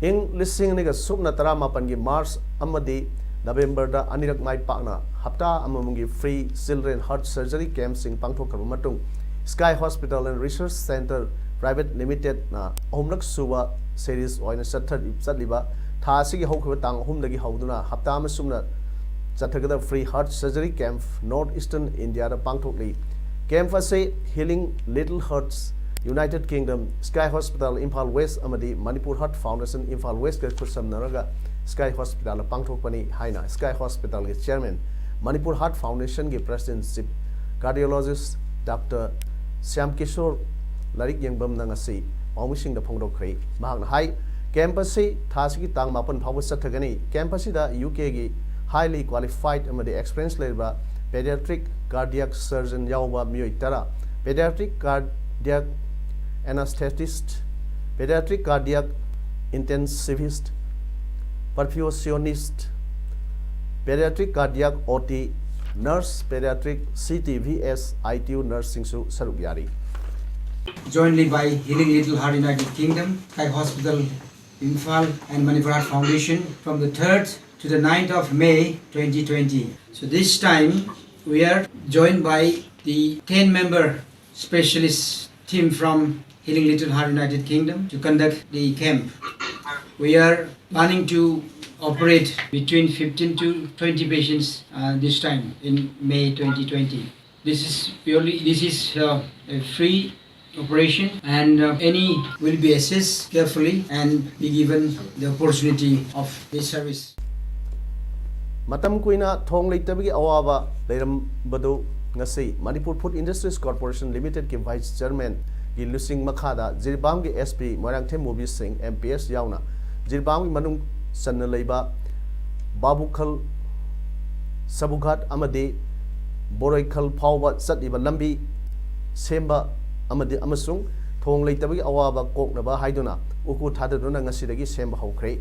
ꯏꯪ ꯂꯤꯁꯤꯡ ꯑꯅꯤꯒ ꯁꯨꯞꯅ ꯇꯔꯥꯃꯥꯄꯟꯒꯤ ꯃꯥꯔꯆ ꯑꯃꯗꯤ ꯅꯕꯦꯝꯕꯔꯗ ꯑꯅꯤꯔꯛ ꯃꯥꯏ ꯄꯥꯛꯅ ꯍꯞꯇꯥ ꯑꯃꯃꯝꯒꯤ free children heart surgery campꯁꯤꯡ ꯄꯥꯡꯊꯣꯛꯈ꯭ꯔꯕ ꯃꯇꯨꯡ, Sky Hospital and Research Centre Private Limitedꯅ ꯑꯍꯨꯝꯂꯛ ꯁꯨꯕ series ꯑꯣꯏꯅ ꯆꯠꯊꯔꯤ-, ꯆꯠꯂꯤꯕ ꯊꯥ ꯑꯁꯤꯒꯤ ꯍꯧꯈꯤꯕ ꯇꯥꯡ ꯑꯍꯨꯝꯗꯒꯤ ꯍꯧꯗꯨꯅ ꯍꯞꯇꯥ ꯑꯃ ꯆꯨꯞꯅ ꯆꯠꯊꯒꯗꯕ free heart surgery camp North Eastern Indiaꯗ ꯄꯥꯡꯊꯣꯛꯂꯤ꯫ Camp ꯑꯁꯤ Healing Little Hearts United Kingdom, Sky Hospital Imphal West ꯑꯃꯗꯤ Manipur Heart Foundation Imphal Westꯀ ꯈꯨꯠꯁꯝꯅꯔꯒ Sky Hospitalꯗ ꯄꯥꯡꯊꯣꯛꯄꯅꯤ ꯍꯥꯏꯅ Sky Hospitalꯒꯤ chairman, Manipur Heart Foundationꯒꯤ president chief cardiologist Doctor Shyam Kishore ꯂꯥꯏꯔꯤꯛ ꯌꯦꯡꯕꯝꯅ ꯉꯁꯤ ꯄꯥꯎꯃꯤꯁꯤꯡꯗ ꯐꯣꯡꯗꯣꯛꯈ꯭ꯔꯦ꯫ ꯃꯍꯥꯛꯅ ꯍꯥꯏ, camp ꯑꯁꯤ ꯊꯥ ꯑꯁꯤꯒꯤ ꯇꯥꯡ ꯃꯥꯄꯟ ꯐꯥꯎꯕ ꯆꯠꯊꯒꯅꯤ꯫ Camp ꯑꯁꯤꯗ UKꯒꯤ highly qualified ꯑꯃꯗꯤ experience ꯂꯩꯔꯕ pediatric cardiac surgeon ꯌꯥꯎꯕ ꯃꯤꯑꯣꯏ ꯇꯔꯥ, pediatric cardiac anesthetist, pediatric cardiac intensivist, perfusionist, pediatric cardiac OT nurse, pediatric CTVS ITU nurseꯁꯤꯡꯁꯨ ꯁꯔꯨꯛ ꯌꯥꯔꯤ꯫ Jointly by Healing Little Heart United Kingdom, Sky Hospital Imphal and Manipur Heart Foundation from the third to the ninth of May twenty twenty. So this time we are joined by the ten member specialist team from Healing Little Heart United Kingdom to conduct the camp. We are planning to operate between fifteen to twenty patients uh, this time in May twenty twenty. This is purely, this is uh, a free operation and uh, any will be assessed carefully and be given the opportunity of this service. ꯃꯇꯝ ꯀꯨꯏꯅ ꯊꯣꯡ ꯂꯩꯇꯕꯒꯤ ꯑꯋꯥꯕ ꯂꯩꯔꯝꯕꯗꯨ ꯉꯁꯤ Manipur Food Industries Corporation Limitedꯀꯤ vice chairmanꯒꯤ ꯂꯨꯆꯤꯡ ꯃꯈꯥꯗ ꯖꯤꯔꯤꯕꯥꯝꯒꯤ SP ꯃꯣꯏꯔꯥꯡꯊꯦꯝ ꯃꯨꯕꯤ ꯁꯤꯡ, MPS ꯌꯥꯎꯅ ꯖꯤꯔꯤꯕꯥꯝꯒꯤ ꯃꯅꯨꯡ ꯆꯟꯅ ꯂꯩꯕ ꯕꯥꯕꯨꯈꯜ, ꯁꯕꯨꯒꯥꯠ ꯑꯃꯗꯤ ꯕꯣꯔꯣꯏꯈꯜ ꯐꯥꯎꯕ ꯆꯠꯂꯤꯕ ꯂꯝꯕꯤ ꯁꯦꯝꯕ ꯑꯃꯗꯤ, ꯑꯃꯁꯨꯡ ꯊꯣꯡ ꯂꯩꯇꯕꯒꯤ ꯑꯋꯥꯕ ꯀꯣꯛꯅꯕ ꯍꯥꯏꯗꯨꯅ ꯎꯀꯨ ꯊꯥꯗꯗꯨꯅ ꯉꯁꯤꯗꯒꯤ ꯁꯦꯝꯕ ꯍꯧꯈ꯭ꯔꯦ꯫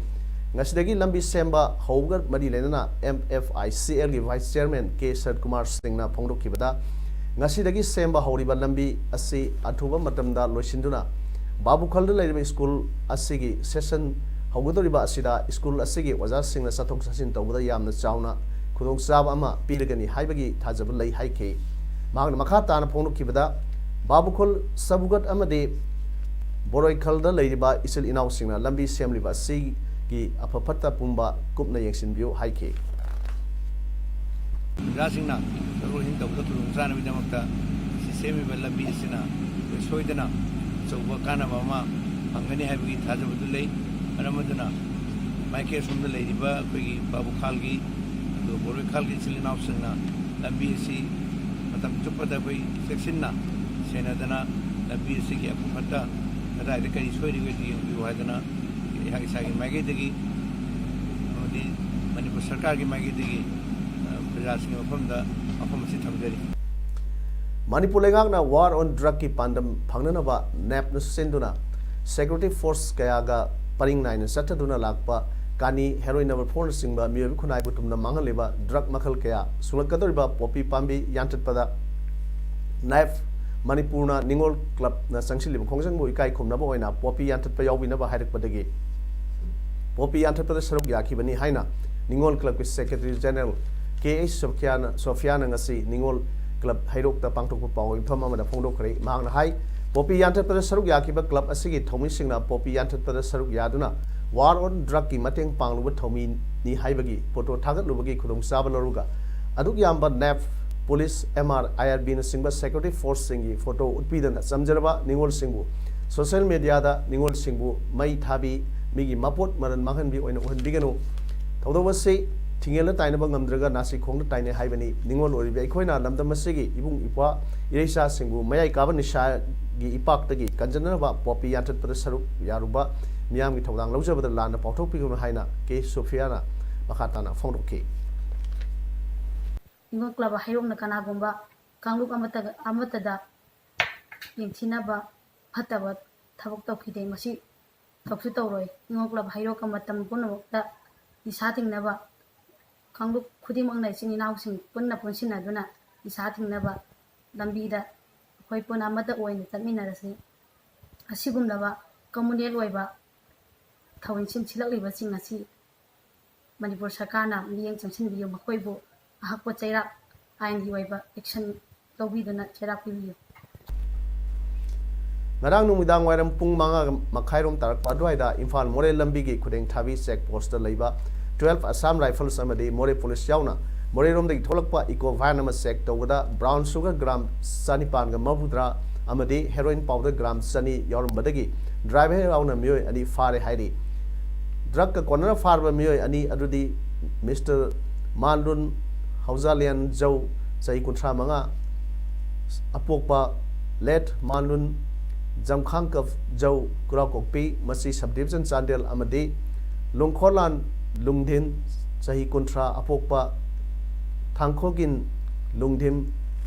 ꯉꯁꯤꯗꯒꯤ ꯂꯝꯕꯤ ꯁꯦꯝꯕ ꯍꯧꯕꯒ ꯃꯔꯤ ꯂꯩꯅꯅ MFICLꯒꯤ vice chairman K ꯁꯔꯠꯀꯨꯃꯥꯔ ꯁꯤꯡꯅ ꯐꯣꯡꯗꯣꯛꯈꯤꯕꯗ, ꯉꯁꯤꯗꯒꯤ ꯁꯦꯝꯕ ꯍꯧꯔꯤꯕ ꯂꯝꯕꯤ ꯑꯁꯤ ꯑꯊꯨꯕ ꯃꯇꯝꯗ ꯂꯣꯏꯁꯤꯟꯗꯨꯅ ꯕꯥꯕꯨꯈꯜꯗ ꯂꯩꯔꯤꯕ ꯁ꯭ꯀꯨꯜ ꯑꯁꯤꯒꯤ session ꯍꯧꯒꯗꯧꯔꯤꯕ ꯑꯁꯤꯗ ꯁ꯭ꯀꯨꯜ ꯑꯁꯤꯒꯤ ꯑꯣꯖꯥꯁꯤꯡꯅ ꯆꯠꯊꯣꯛ ꯆꯠꯁꯤꯟ ꯇꯧꯕꯗ ꯌꯥꯝꯅ ꯆꯥꯎꯅ ꯈꯨꯗꯣꯡꯆꯥꯕ ꯑꯃ ꯄꯤꯔꯒꯅꯤ ꯍꯥꯏꯕꯒꯤ ꯊꯥꯖꯕ ꯂꯩ ꯍꯥꯏꯈꯤ꯫ ꯃꯍꯥꯛꯅ ꯃꯈꯥ ꯇꯥꯅ ꯐꯣꯡꯗꯣꯛꯈꯤꯕꯗ, ꯕꯥꯕꯨꯈꯨꯜ, ꯁꯕꯨꯒꯠ ꯑꯃꯗꯤ ꯕꯣꯔꯣꯏꯈꯜꯗ ꯂꯩꯔꯤꯕ ꯏꯆꯤꯜ ꯏꯅꯥꯎꯁꯤꯡꯅ ꯂꯝꯕꯤ ꯁꯦꯝꯂꯤꯕ ꯑꯁꯤꯒꯤ ꯑꯐ ꯐꯠꯇ ꯄꯨꯝꯕ ꯀꯨꯞꯅ ꯌꯦꯡꯁꯤꯟꯕꯤꯌꯨ ꯍꯥꯏꯈꯤ꯫ ꯑꯣꯖꯥꯁꯤꯡꯅ ꯆꯠꯊꯣꯛ ꯆꯠꯁꯤꯟ ꯇꯧꯕꯗ ꯈꯨꯗꯣꯡꯆꯥꯅꯕꯒꯤꯗꯃꯛꯇ ꯁꯤ ꯁꯦꯝꯃꯤꯕ ꯂꯝꯕꯤ ꯑꯁꯤꯅ ꯑꯩꯈꯣꯏ ꯁꯣꯏꯗꯅ ꯑꯆꯧꯕ ꯀꯥꯟꯅꯕ ꯑꯃ ꯐꯪꯒꯅꯤ ꯍꯥꯏꯕꯒꯤ ꯊꯥꯖꯕꯗꯨ ꯂꯩ꯫ ꯃꯔꯝ ꯑꯗꯨꯅ ꯃꯥꯏꯀꯩ ꯑꯁꯣꯝꯗ ꯂꯩꯔꯤꯕ ꯑꯩꯈꯣꯏꯒꯤ ꯕꯥꯕꯨꯈꯥꯜꯒꯤ, ꯑꯗꯨꯒ ꯕꯣꯔꯣꯏꯈꯥꯜꯒꯤ ꯏꯆꯤꯜ ꯏꯅꯥꯎꯁꯤꯡꯅ ꯂꯝꯕꯤ ꯑꯁꯤ ꯃꯇꯝ ꯆꯨꯞꯄꯗ ꯑꯩꯈꯣꯏ ꯆꯦꯛꯁꯤꯟꯅ ꯁꯦꯟꯅꯗꯅ ꯂꯝꯕꯤ ꯑꯁꯤꯒꯤ ꯑꯐ ꯐꯠꯇ ꯀꯗꯥꯏꯗ ꯀꯔꯤ ꯁꯣꯏꯔꯤꯕꯒꯦ ꯌꯦꯡꯕꯤꯌꯨ ꯍꯥꯏꯗꯅ ꯑꯩꯍꯥꯛ ꯏꯁꯥꯒꯤ ꯃꯥꯏꯀꯩꯗꯒꯤ ꯑꯃꯗꯤ ꯃꯅꯤꯄꯨꯔ ꯁꯔꯀꯥꯔꯒꯤ ꯃꯥꯏꯀꯩꯗꯒꯤ, ꯑ, ꯄ꯭ꯔꯖꯥꯁꯤꯡꯒꯤ ꯃꯐꯝꯗ ꯋꯥꯐꯝ ꯑꯁꯤ ꯊꯝꯖꯔꯤ꯫ ꯃꯅꯤꯄꯨꯔ ꯂꯩꯉꯥꯛꯅ War on Drugꯀꯤ ꯄꯥꯟꯗꯝ ꯐꯪꯅꯅꯕ ꯅꯦꯞꯅ ꯁꯤꯟꯗꯨꯅ security force ꯀꯌꯥꯒ ꯄꯔꯤꯡ ꯅꯥꯏꯅ ꯆꯠꯊꯗꯨꯅ ꯂꯥꯛꯄ ꯀꯥꯅꯤ, heroin number fourꯅꯆꯤꯡꯕ ꯃꯤꯑꯣꯏꯕ ꯈꯨꯟꯅꯥꯏꯕꯨ ꯇꯨꯝꯅ ꯃꯥꯡꯍꯜꯂꯤꯕ drug ꯃꯈꯜ ꯀꯌꯥ ꯁꯨꯡꯂꯛꯀꯗꯧꯔꯤꯕ ꯄꯣꯄꯤ ꯄꯥꯝꯕꯤ ꯌꯥꯟꯊꯠꯄꯗ ꯅꯦꯞ ꯃꯅꯤꯄꯨꯔꯅ ꯅꯤꯉꯣꯜ ꯀ꯭ꯂꯕꯅ ꯆꯪꯁꯤꯜꯂꯤꯕ ꯈꯣꯡꯖꯪꯕꯨ ꯏꯀꯥꯏ ꯈꯨꯝꯅꯕ ꯑꯣꯏꯅ ꯄꯣꯄꯤ ꯌꯥꯟꯊꯠꯄ ꯌꯥꯎꯕꯤꯅꯕ ꯍꯥꯏꯔꯛꯄꯗꯒꯤ ꯄꯣꯄꯤ ꯌꯥꯟꯊꯠꯄꯗ ꯁꯔꯨꯛ ꯌꯥꯈꯤꯕꯅꯤ ꯍꯥꯏꯅ ꯅꯤꯉꯣꯜ ꯀ꯭ꯂꯕꯀꯤ secretary general ꯀꯦ ꯑꯩꯆ ꯁꯣꯐꯤꯌꯥꯅ, ꯁꯣꯐꯤꯌꯥꯅ ꯉꯁꯤ ꯅꯤꯉꯣꯜ ꯀ꯭ꯂꯕ ꯍꯩꯔꯣꯛꯇ ꯄꯥꯡꯊꯣꯛꯄ ꯄꯥꯎ ꯌꯨꯝꯐꯝ ꯑꯃꯗ ꯐꯣꯡꯗꯣꯛꯈ꯭ꯔꯦ꯫ ꯃꯍꯥꯛꯅ ꯍꯥꯏ, ꯄꯣꯄꯤ ꯌꯥꯟꯊꯠꯄꯗ ꯁꯔꯨꯛ ꯌꯥꯈꯤꯕ ꯀ꯭ꯂꯕ ꯑꯁꯤꯒꯤ ꯊꯧꯃꯤꯁꯤꯡꯅ ꯄꯣꯄꯤ ꯌꯥꯟꯊꯠꯄꯗ ꯁꯔꯨꯛ ꯌꯥꯗꯨꯅ War on Drugꯀꯤ ꯃꯇꯦꯡ ꯄꯥꯡꯂꯨꯕ ꯊꯧꯃꯤꯅꯤ ꯍꯥꯏꯕꯒꯤ ꯐꯣꯇꯣ ꯊꯥꯒꯠꯂꯨꯕꯒꯤ ꯈꯨꯗꯣꯡꯆꯥꯕ ꯂꯧꯔꯒ ꯑꯗꯨꯛ ꯌꯥꯝꯕ ꯅꯦꯞ, ꯄꯨꯂꯤꯁ, ꯑꯦꯝ ꯑꯥꯔ, ꯑꯥꯏ ꯑꯥꯔ ꯕꯤꯅꯆꯤꯡꯕ security forceꯁꯤꯡꯒꯤ ꯐꯣꯇꯣ ꯎꯠꯄꯤꯗꯅ ꯆꯝꯖꯔꯕ ꯅꯤꯉꯣꯜꯁꯤꯡꯕꯨ social mediaꯗ ꯅꯤꯉꯣꯜꯁꯤꯡꯕꯨ ꯃꯩ ꯊꯥꯕꯤ, ꯃꯤꯒꯤ ꯃꯄꯣꯠ ꯃꯔꯜ ꯃꯥꯡꯍꯟꯕꯤ ꯑꯣꯏꯅ ꯎꯍꯟꯕꯤꯒꯅꯨ꯫ ꯊꯧꯗꯣꯛ ꯑꯁꯤ ꯊꯤꯡꯉꯦꯜꯗ ꯇꯥꯏꯅꯕ ꯉꯝꯗ꯭ꯔꯒ ꯅꯥꯁꯤ ꯈꯣꯡꯗ ꯇꯥꯏꯅꯩ ꯍꯥꯏꯕꯅꯤ꯫ ꯅꯤꯉꯣꯜ ꯑꯣꯏꯔꯤꯕ ꯑꯩꯈꯣꯏꯅ ꯂꯝꯗꯝ ꯑꯁꯤꯒꯤ ꯏꯕꯨꯡ ꯏꯄ꯭ꯋꯥ ꯏꯔꯩꯆꯥꯁꯤꯡꯕꯨ ꯃꯌꯥꯏ ꯀꯥꯕ ꯅꯤꯁꯥꯒꯤ ꯏꯄꯥꯛꯇꯒꯤ ꯀꯟꯖꯅꯅꯕ ꯄꯣꯄꯤ ꯌꯥꯟꯊꯠꯄꯗ ꯁꯔꯨꯛ ꯌꯥꯔꯨꯕ ꯃꯤꯌꯥꯝꯒꯤ ꯊꯧꯗꯥꯡ ꯂꯧꯖꯕꯗ ꯂꯥꯟꯅ ꯄꯥꯎꯊꯣꯛꯄꯤꯒꯅꯨ ꯍꯥꯏꯅ ꯀꯦ ꯁꯣꯐꯤꯌꯥꯅ ꯃꯈꯥ ꯇꯥꯅ ꯐꯣꯡꯗꯣꯛꯈꯤ꯫ ꯅꯤꯉꯣꯜ ꯀ꯭ꯂꯕ ꯍꯩꯔꯣꯛꯅ ꯀꯅꯥꯒꯨꯝꯕ ꯀꯥꯡꯂꯨꯞ ꯑꯃꯠꯇ, ꯑꯃꯠꯇꯗ ꯌꯦꯡꯊꯤꯅꯕ ꯐꯠꯇꯕ ꯊꯕꯛ ꯇꯧꯈꯤꯗꯦ꯫ ꯃꯁꯤ ꯇꯧꯁꯨ ꯇꯧꯔꯣꯏ꯫ ꯅꯤꯉꯣꯜ ꯀ꯭ꯂꯕ ꯍꯩꯔꯣꯛꯀ ꯃꯇꯝ ꯄꯨꯝꯅꯃꯛꯇ ꯅꯤꯁꯥ ꯊꯤꯡꯅꯕ ꯀꯥꯡꯂꯨꯞ ꯈꯨꯗꯤꯡꯃꯛꯅ ꯏꯆꯤꯟ ꯏꯅꯥꯎꯁꯤꯡ ꯄꯨꯟꯅ ꯄꯨꯟꯁꯤꯟꯅꯗꯨꯅ ꯅꯤꯁꯥ ꯊꯤꯡꯅꯕ ꯂꯝꯕꯤꯗ ꯑꯩꯈꯣꯏ ꯄꯨꯟꯅ ꯑꯃꯠꯇ ꯑꯣꯏꯅ ꯆꯠꯃꯤꯟꯅꯔꯁꯤ꯫ ꯑꯁꯤꯒꯨꯝꯂꯕ communal ꯑꯣꯏꯕ ꯊꯑꯣꯏ ꯁꯤꯜꯂꯛꯂꯤꯕꯁꯤꯡ ꯑꯁꯤ ꯃꯅꯤꯄꯨꯔ ꯁꯔꯀꯥꯔꯅ ꯃꯤꯠꯌꯦꯡ ꯆꯪꯁꯤꯟꯕꯤꯌꯨ, ꯃꯈꯣꯏꯕꯨ ꯑꯍꯛꯄ ꯆꯩꯔꯥꯛ, ꯑꯥꯏꯟꯒꯤ ꯑꯣꯏꯕ action ꯂꯧꯕꯤꯗꯨꯅ ꯆꯩꯔꯥꯛ ꯄꯤꯕꯤꯌꯨ꯫ ꯉꯔꯥꯡ ꯅꯨꯃꯤꯗꯥꯡ ꯋꯥꯏꯔꯝ ꯄꯨꯡ ꯃꯉꯥ ꯃꯈꯥꯏꯔꯣꯝ ꯇꯥꯔꯛꯄ ꯑꯗꯨꯋꯥꯏꯗ ꯏꯝꯐꯥꯜ ꯃꯣꯔꯦ ꯂꯝꯕꯤꯒꯤ ꯈꯨꯗꯦꯡ ꯊꯥꯕꯤ check post ꯇ ꯂꯩꯕ twelve Assam Rifles ꯑꯃꯗꯤ ꯃꯣꯔꯦ police ꯌꯥꯎꯅ ꯃꯣꯔꯦꯔꯣꯝꯗꯒꯤ ꯊꯣꯛꯂꯛꯄ eco van ꯑꯃ check ꯇꯧꯕꯗ brown sugar gram ꯆꯅꯤꯄꯥꯟꯒ ꯃꯧꯗ꯭ꯔꯥ ꯑꯃꯗꯤ heroin powder gram ꯆꯅꯤ ꯌꯥꯎꯔꯝꯕꯗꯒꯤ driver ꯌꯥꯎꯅ ꯃꯤꯑꯣꯏ ꯑꯅꯤ ꯐꯥꯔꯦ ꯍꯥꯏꯔꯤ꯫ Drug ꯀ ꯀꯣꯟꯅꯅ ꯐꯥꯔꯕ ꯃꯤꯑꯣꯏ ꯑꯅꯤ ꯑꯗꯨꯗꯤ Mister ꯃꯥꯟꯂꯨꯟ ꯍꯧꯖꯥꯂꯤꯌꯥꯟ ꯖꯧ, ꯆꯍꯤ ꯀꯨꯟꯊ꯭ꯔꯥ ꯃꯉꯥ, ꯑꯄꯣꯛꯄ late ꯃꯥꯟꯂꯨꯟ ꯖꯝꯈꯥꯡꯀꯞ ꯖꯧ, ꯀꯨꯔꯥꯀꯣꯛꯄꯤ, ꯃꯁꯤ sub division ꯆꯥꯟꯗꯦꯜ, ꯑꯃꯗꯤ ꯂꯨꯡꯈꯣꯔꯂꯥꯟ ꯂꯨꯡꯙꯤꯟ, ꯆꯍꯤ ꯀꯨꯟꯊ꯭ꯔꯥ, ꯑꯄꯣꯛꯄ ꯊꯥꯡꯈꯣꯒꯤꯟ ꯂꯨꯡꯙꯤꯝ,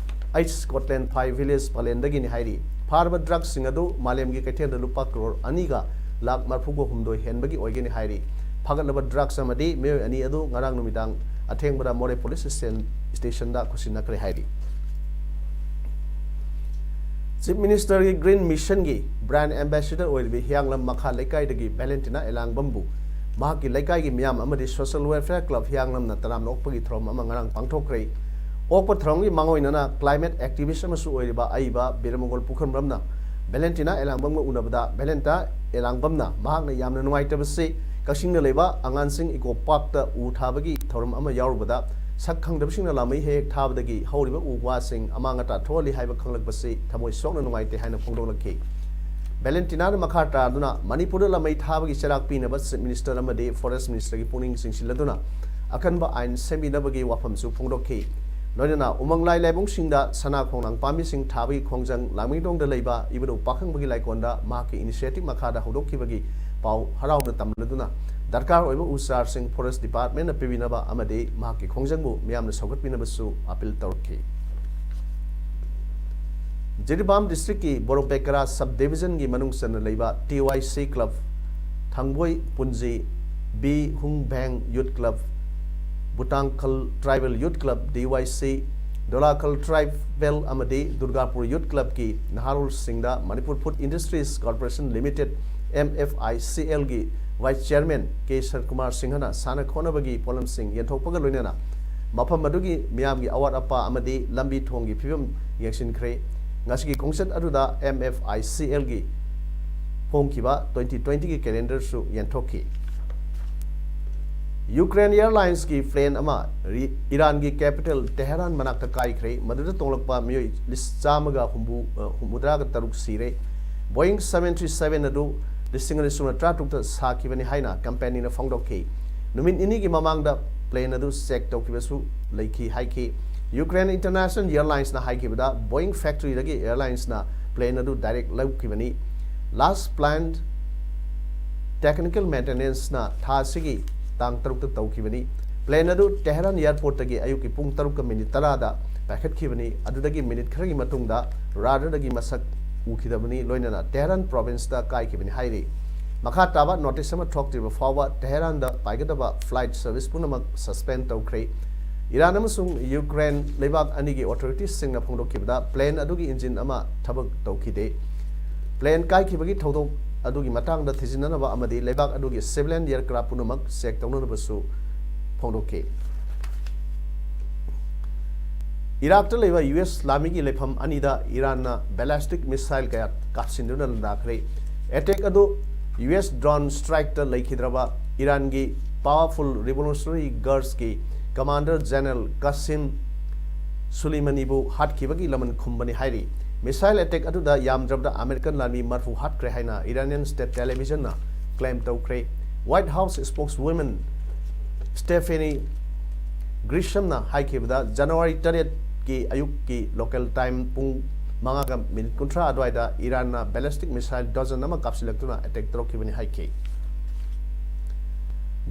H Scotland Five Village ꯄꯂꯦꯟꯗꯒꯤꯅꯤ ꯍꯥꯏꯔꯤ꯫ ꯐꯥꯔꯕ drug ꯁꯤꯡ ꯑꯗꯨ ꯃꯥꯂꯦꯝꯒꯤ ꯀꯩꯊꯦꯜꯗ ꯂꯨꯄꯥ ꯀ꯭ꯔꯣꯔ ꯑꯅꯤꯒ ꯂꯥꯈ ꯃꯔꯐꯨꯒ ꯍꯨꯝꯗꯣꯏ ꯍꯦꯟꯕꯒꯤ ꯑꯣꯏꯒꯅꯤ ꯍꯥꯏꯔꯤ꯫ ꯐꯥꯒꯠꯂꯕ drugs ꯑꯃꯗꯤ ꯃꯤꯑꯣꯏ ꯑꯅꯤ ꯑꯗꯨ ꯉꯔꯥꯡ ꯅꯨꯃꯤꯗꯥꯡ ꯑꯊꯦꯡꯕꯗ ꯃꯣꯔꯦ police station, station ꯗ ꯈꯨꯠꯁꯤꯟꯅꯈ꯭ꯔꯦ ꯍꯥꯏꯔꯤ꯫ Chief Minister ꯒꯤ Green Mission ꯒꯤ brand ambassador ꯑꯣꯏꯔꯤꯕ ꯍꯤꯌꯥꯡꯂꯝ ꯃꯈꯥ ꯂꯩꯀꯥꯏꯗꯒꯤ ꯚꯦꯂꯦꯟꯇꯤꯅꯥ ꯑꯦꯂꯥꯡꯕꯝꯕꯨ ꯃꯍꯥꯛꯀꯤ ꯂꯩꯀꯥꯏꯒꯤ ꯃꯤꯌꯥꯝ ꯑꯃꯗꯤ Social Welfare Club ꯍꯤꯌꯥꯡꯂꯝꯅ ꯇꯔꯥꯝꯅ ꯑꯣꯛꯄꯒꯤ ꯊꯧꯔꯝ ꯑꯃ ꯉꯔꯥꯡ ꯄꯥꯡꯊꯣꯛꯈ꯭ꯔꯦ꯫ ꯑꯣꯛꯄ ꯊꯧꯔꯝꯒꯤ ꯃꯥꯡꯑꯣꯏꯅꯅ climate activist ꯑꯃꯁꯨ ꯑꯣꯏꯔꯤꯕ ꯑꯏꯕ ꯕꯤꯔꯃꯒꯣꯜ ꯄꯨꯈ꯭ꯔꯝꯕꯝꯅ ꯚꯦꯂꯦꯟꯇꯤꯅꯥ ꯑꯦꯂꯥꯡꯕꯝꯒ ꯎꯅꯕꯗ ꯚꯦꯂꯦꯟꯇꯤꯅꯥ ꯑꯦꯂꯥꯡꯕꯝꯅ ꯃꯍꯥꯛꯅ ꯌꯥꯝꯅ ꯅꯨꯡꯉꯥꯏꯇꯕꯁꯤ ꯀꯛꯆꯤꯡꯗ ꯂꯩꯕ ꯑꯉꯥꯟꯁꯤꯡ eco park ꯇ ꯎ ꯊꯥꯕꯒꯤ ꯊꯧꯔꯝ ꯑꯃ ꯌꯥꯎꯔꯨꯕꯗ ꯁꯛ ꯈꯪꯗꯕꯁꯤꯡꯅ ꯂꯥꯃꯩ ꯍꯦꯛ ꯍꯦꯛ ꯊꯥꯕꯗꯒꯤ ꯍꯧꯔꯤꯕ ꯎ ꯋꯥꯁꯤꯡ ꯑꯃꯥꯡ ꯑꯇꯥ ꯊꯣꯛꯍꯜꯂꯤ ꯍꯥꯏꯕ ꯈꯪꯂꯛꯄꯁꯤ ꯊꯃꯣꯏ ꯁꯣꯛꯅ ꯅꯨꯡꯉꯥꯏꯇꯦ ꯍꯥꯏꯅ ꯐꯣꯡꯗꯣꯛꯂꯛꯈꯤ꯫ ꯚꯦꯂꯦꯟꯇꯤꯅꯥꯅ ꯃꯈꯥ ꯇꯥꯗꯨꯅ ꯃꯅꯤꯄꯨꯔꯗ ꯂꯥꯃꯩ ꯊꯥꯕꯒꯤ ꯆꯩꯔꯥꯛ ꯄꯤꯅꯕ Chief Minister ꯑꯃꯗꯤ Forest Minister ꯒꯤ ꯄꯨꯛꯅꯤꯡ ꯆꯤꯡꯁꯤꯜꯂꯗꯨꯅ ꯑꯀꯟꯕ ꯑꯥꯏꯟ ꯁꯦꯝꯕꯤꯅꯕꯒꯤ ꯋꯥꯐꯝꯁꯨ ꯐꯣꯡꯗꯣꯛꯈꯤ꯫ ꯂꯣꯏꯅꯅ ꯎꯃꯪ ꯂꯥꯏ ꯂꯥꯏꯕꯨꯡꯁꯤꯡꯗ ꯁꯅꯥ ꯈꯣꯡꯅꯥꯡ ꯄꯥꯝꯕꯤꯁꯤꯡ ꯊꯥꯕꯒꯤ ꯈꯣꯡꯖꯪ ꯂꯥꯡꯃꯩꯗꯣꯡꯗ ꯂꯩꯕ ꯏꯕꯨꯙꯧ ꯄꯥꯈꯪꯕꯒꯤ ꯂꯥꯏꯀꯣꯟꯗ ꯃꯍꯥꯛꯀꯤ initiative ꯃꯈꯥꯗ ꯍꯧꯗꯣꯛꯈꯤꯕꯒꯤ ꯄꯥꯎ ꯍꯔꯥꯎꯅ ꯇꯝꯂꯗꯨꯅ ꯗꯔꯀꯥꯔ ꯑꯣꯏꯕ ꯎ ꯆꯥꯔꯁꯤꯡ Forest Department ꯅ ꯄꯤꯕꯤꯅꯕ ꯑꯃꯗꯤ ꯃꯍꯥꯛꯀꯤ ꯈꯣꯡꯖꯪꯕꯨ ꯃꯤꯌꯥꯝꯅ ꯁꯧꯒꯠꯄꯤꯅꯕꯁꯨ appeal ꯇꯧꯔꯛꯈꯤ꯫ ꯖꯤꯔꯤꯕꯥꯝ district ꯀꯤ ꯕꯣꯔꯣꯄꯦꯀꯔꯥ sub division ꯒꯤ ꯃꯅꯨꯡ ꯆꯟꯅ ꯂꯩꯕ T Y C Club, ꯊꯥꯡꯕꯣꯏ ꯄꯨꯟꯖꯤ, B Hung Bheng Youth Club, ꯕꯨꯇꯥꯡꯈꯜ Tribal Youth Club, D Y C, ꯗꯣꯂꯥꯈꯜ Tribal ꯑꯃꯗꯤ ꯗꯨꯔꯒꯥꯄꯨꯔ Youth Club ꯀꯤ ꯅꯍꯥꯔꯣꯜꯁꯤꯡꯗ Manipur Food Industries Corporation Limited, M F I C L ꯒꯤ Vice Chairman K Sarkumar Singhana ꯁꯥꯟꯅ ꯈꯣꯠꯅꯕꯒꯤ ꯄꯣꯠꯂꯝꯁꯤꯡ ꯌꯦꯟꯊꯣꯛꯄꯒ ꯂꯣꯏꯅꯅ ꯃꯐꯝ ꯑꯗꯨꯒꯤ ꯃꯤꯌꯥꯝꯒꯤ ꯑꯋꯥꯠ ꯑꯄꯥ ꯑꯃꯗꯤ ꯂꯝꯕꯤ ꯊꯣꯡꯒꯤ ꯐꯤꯕꯝ ꯌꯦꯡꯁꯤꯟꯈ꯭ꯔꯦ꯫ ꯉꯁꯤꯒꯤ ꯈꯣꯡꯆꯠ ꯑꯗꯨꯗ M F I C Lꯒꯤ ꯐꯣꯡꯈꯤꯕ twenty twentyꯒꯤ calendarꯁꯨ ꯌꯦꯟꯊꯣꯛꯈꯤ꯫ Ukraine Airlinesꯀꯤ plane ꯑꯃ ꯔꯤ-, ꯏꯔꯥꯟꯒꯤ capital Tehran ꯃꯅꯥꯛꯇ ꯀꯥꯏꯈ꯭ꯔꯦ꯫ ꯃꯗꯨꯗ ꯇꯣꯡꯂꯛꯄ ꯃꯤꯑꯣꯏ ꯂꯤꯁ ꯆꯥꯝꯃꯒ ꯍꯨꯝꯐꯨ, ꯑ, ꯍꯨꯝꯐꯨꯇꯔꯥꯒ ꯇꯔꯨꯛ ꯁꯤꯔꯦ꯫ Boeing seven three seven ꯑꯗꯨ ꯂꯤꯁꯤꯡ ꯑꯅꯤ ꯁꯨꯞꯅ ꯇꯔꯥꯇꯔꯨꯛꯇ ꯁꯥꯈꯤꯕꯅꯤ ꯍꯥꯏꯅ companyꯅ ꯐꯣꯡꯗꯣꯛꯈꯤ꯫ ꯅꯨꯃꯤꯠ ꯅꯤꯅꯤꯒꯤ ꯃꯃꯥꯡꯗ plane ꯑꯗꯨ check ꯇꯧꯈꯤꯕꯁꯨ ꯂꯩꯈꯤ ꯍꯥꯏꯈꯤ꯫ Ukraine International Airlinesꯅ ꯍꯥꯏꯈꯤꯕꯗ, Boeing factoryꯗꯒꯤ airlinesꯅ plane ꯑꯗꯨ direct ꯂꯧꯈꯤꯕꯅꯤ꯫ Last planned technical maintenanceꯅ ꯊꯥ ꯑꯁꯤꯒꯤ ꯇꯥꯡ ꯇꯔꯨꯛꯇ ꯇꯧꯈꯤꯕꯅꯤ꯫ Plane ꯑꯗꯨ Tehran airportꯇꯒꯤ ꯑꯌꯨꯛꯀꯤ ꯄꯨꯡ ꯇꯔꯨꯛꯀ minute ꯇꯔꯥꯗ ꯄꯥꯏꯈꯠꯈꯤꯕꯅꯤ꯫ ꯑꯗꯨꯗꯒꯤ minute ꯈꯔꯒꯤ ꯃꯇꯨꯡꯗ radarꯗꯒꯤ ꯃꯁꯛ ꯎꯈꯤꯗꯕꯅꯤ, ꯂꯣꯏꯅꯅ Tehran provinceꯇ ꯀꯥꯏꯈꯤꯕꯅꯤ ꯍꯥꯏꯔꯤ꯫ ꯃꯈꯥ ꯇꯥꯕ notice ꯑꯃ ꯊꯣꯛꯇ꯭ꯔꯤꯕ ꯐꯥꯎꯕ Tehranꯗ ꯄꯥꯏꯒꯗꯕ flight service ꯄꯨꯝꯅꯃꯛ suspend ꯇꯧꯈ꯭ꯔꯦ꯫ ꯏꯔꯥꯟ ꯑꯃꯁꯨꯡ ꯌꯨꯀ꯭ꯔꯦꯟ ꯂꯩꯕꯥꯛ ꯑꯅꯤꯒꯤ authorityꯁꯤꯡꯅ ꯐꯣꯡꯗꯣꯛꯈꯤꯕꯗ, plane ꯑꯗꯨꯒꯤ engine ꯑꯃ ꯊꯕꯛ ꯇꯧꯈꯤꯗꯦ꯫ Plane ꯀꯥꯏꯈꯤꯕꯒꯤ ꯊꯧꯗꯣꯛ ꯑꯗꯨꯒꯤ ꯃꯇꯥꯡꯗ ꯊꯤꯖꯤꯟꯅꯅꯕ ꯑꯃꯗꯤ ꯂꯩꯕꯥꯛ ꯑꯗꯨꯒꯤ civilian aircraft ꯄꯨꯝꯅꯃꯛ check ꯇꯧꯅꯅꯕꯁꯨ ꯐꯣꯡꯗꯣꯛꯈꯤ꯫ ꯏꯔꯥꯛꯇ ꯂꯩꯕ U S ꯂꯥꯟꯃꯤꯒꯤ ꯂꯩꯐꯝ ꯑꯅꯤꯗ ꯏꯔꯥꯟꯅ ballistic missile ꯀꯌꯥ ꯀꯥꯞꯁꯤꯟꯗꯨꯅ ꯂꯥꯟꯗꯥꯈ꯭ꯔꯦ꯫ Attack ꯑꯗꯨ U S drone strikeꯇ ꯂꯩꯈꯤꯗ꯭ꯔꯕ ꯏꯔꯥꯟꯒꯤ Powerful Revolutionary Guardsꯀꯤ Commander General Qasem Soleimaniꯕꯨ ꯍꯥꯠꯈꯤꯕꯒꯤ ꯂꯃꯟ ꯈꯨꯝꯕꯅꯤ ꯍꯥꯏꯔꯤ꯫ Missile attack ꯑꯗꯨꯗ ꯌꯥꯝꯗ꯭ꯔꯕꯗ American ꯂꯥꯟꯃꯤ ꯃꯔꯐꯨ ꯍꯥꯠꯈ꯭ꯔꯦ ꯍꯥꯏꯅ Iranian state televisionꯅ claim ꯇꯧꯈ꯭ꯔꯦ꯫ White House spokeswoman Stephanie Grishamꯅ ꯍꯥꯏꯈꯤꯕꯗ, January ꯇꯔꯦꯠꯀꯤ ꯑꯌꯨꯛꯀꯤ local time ꯄꯨꯡ ꯃꯉꯥꯒ minute ꯀꯨꯟꯊ꯭ꯔꯥ ꯑꯗꯨꯋꯥꯏꯗ ꯏꯔꯥꯟꯅ ballistic missile dozen ꯑꯃ ꯀꯥꯞꯁꯤꯜꯂꯛꯇꯨꯅ attack ꯇꯧꯔꯛꯈꯤꯕꯅꯤ ꯍꯥꯏꯈꯤ꯫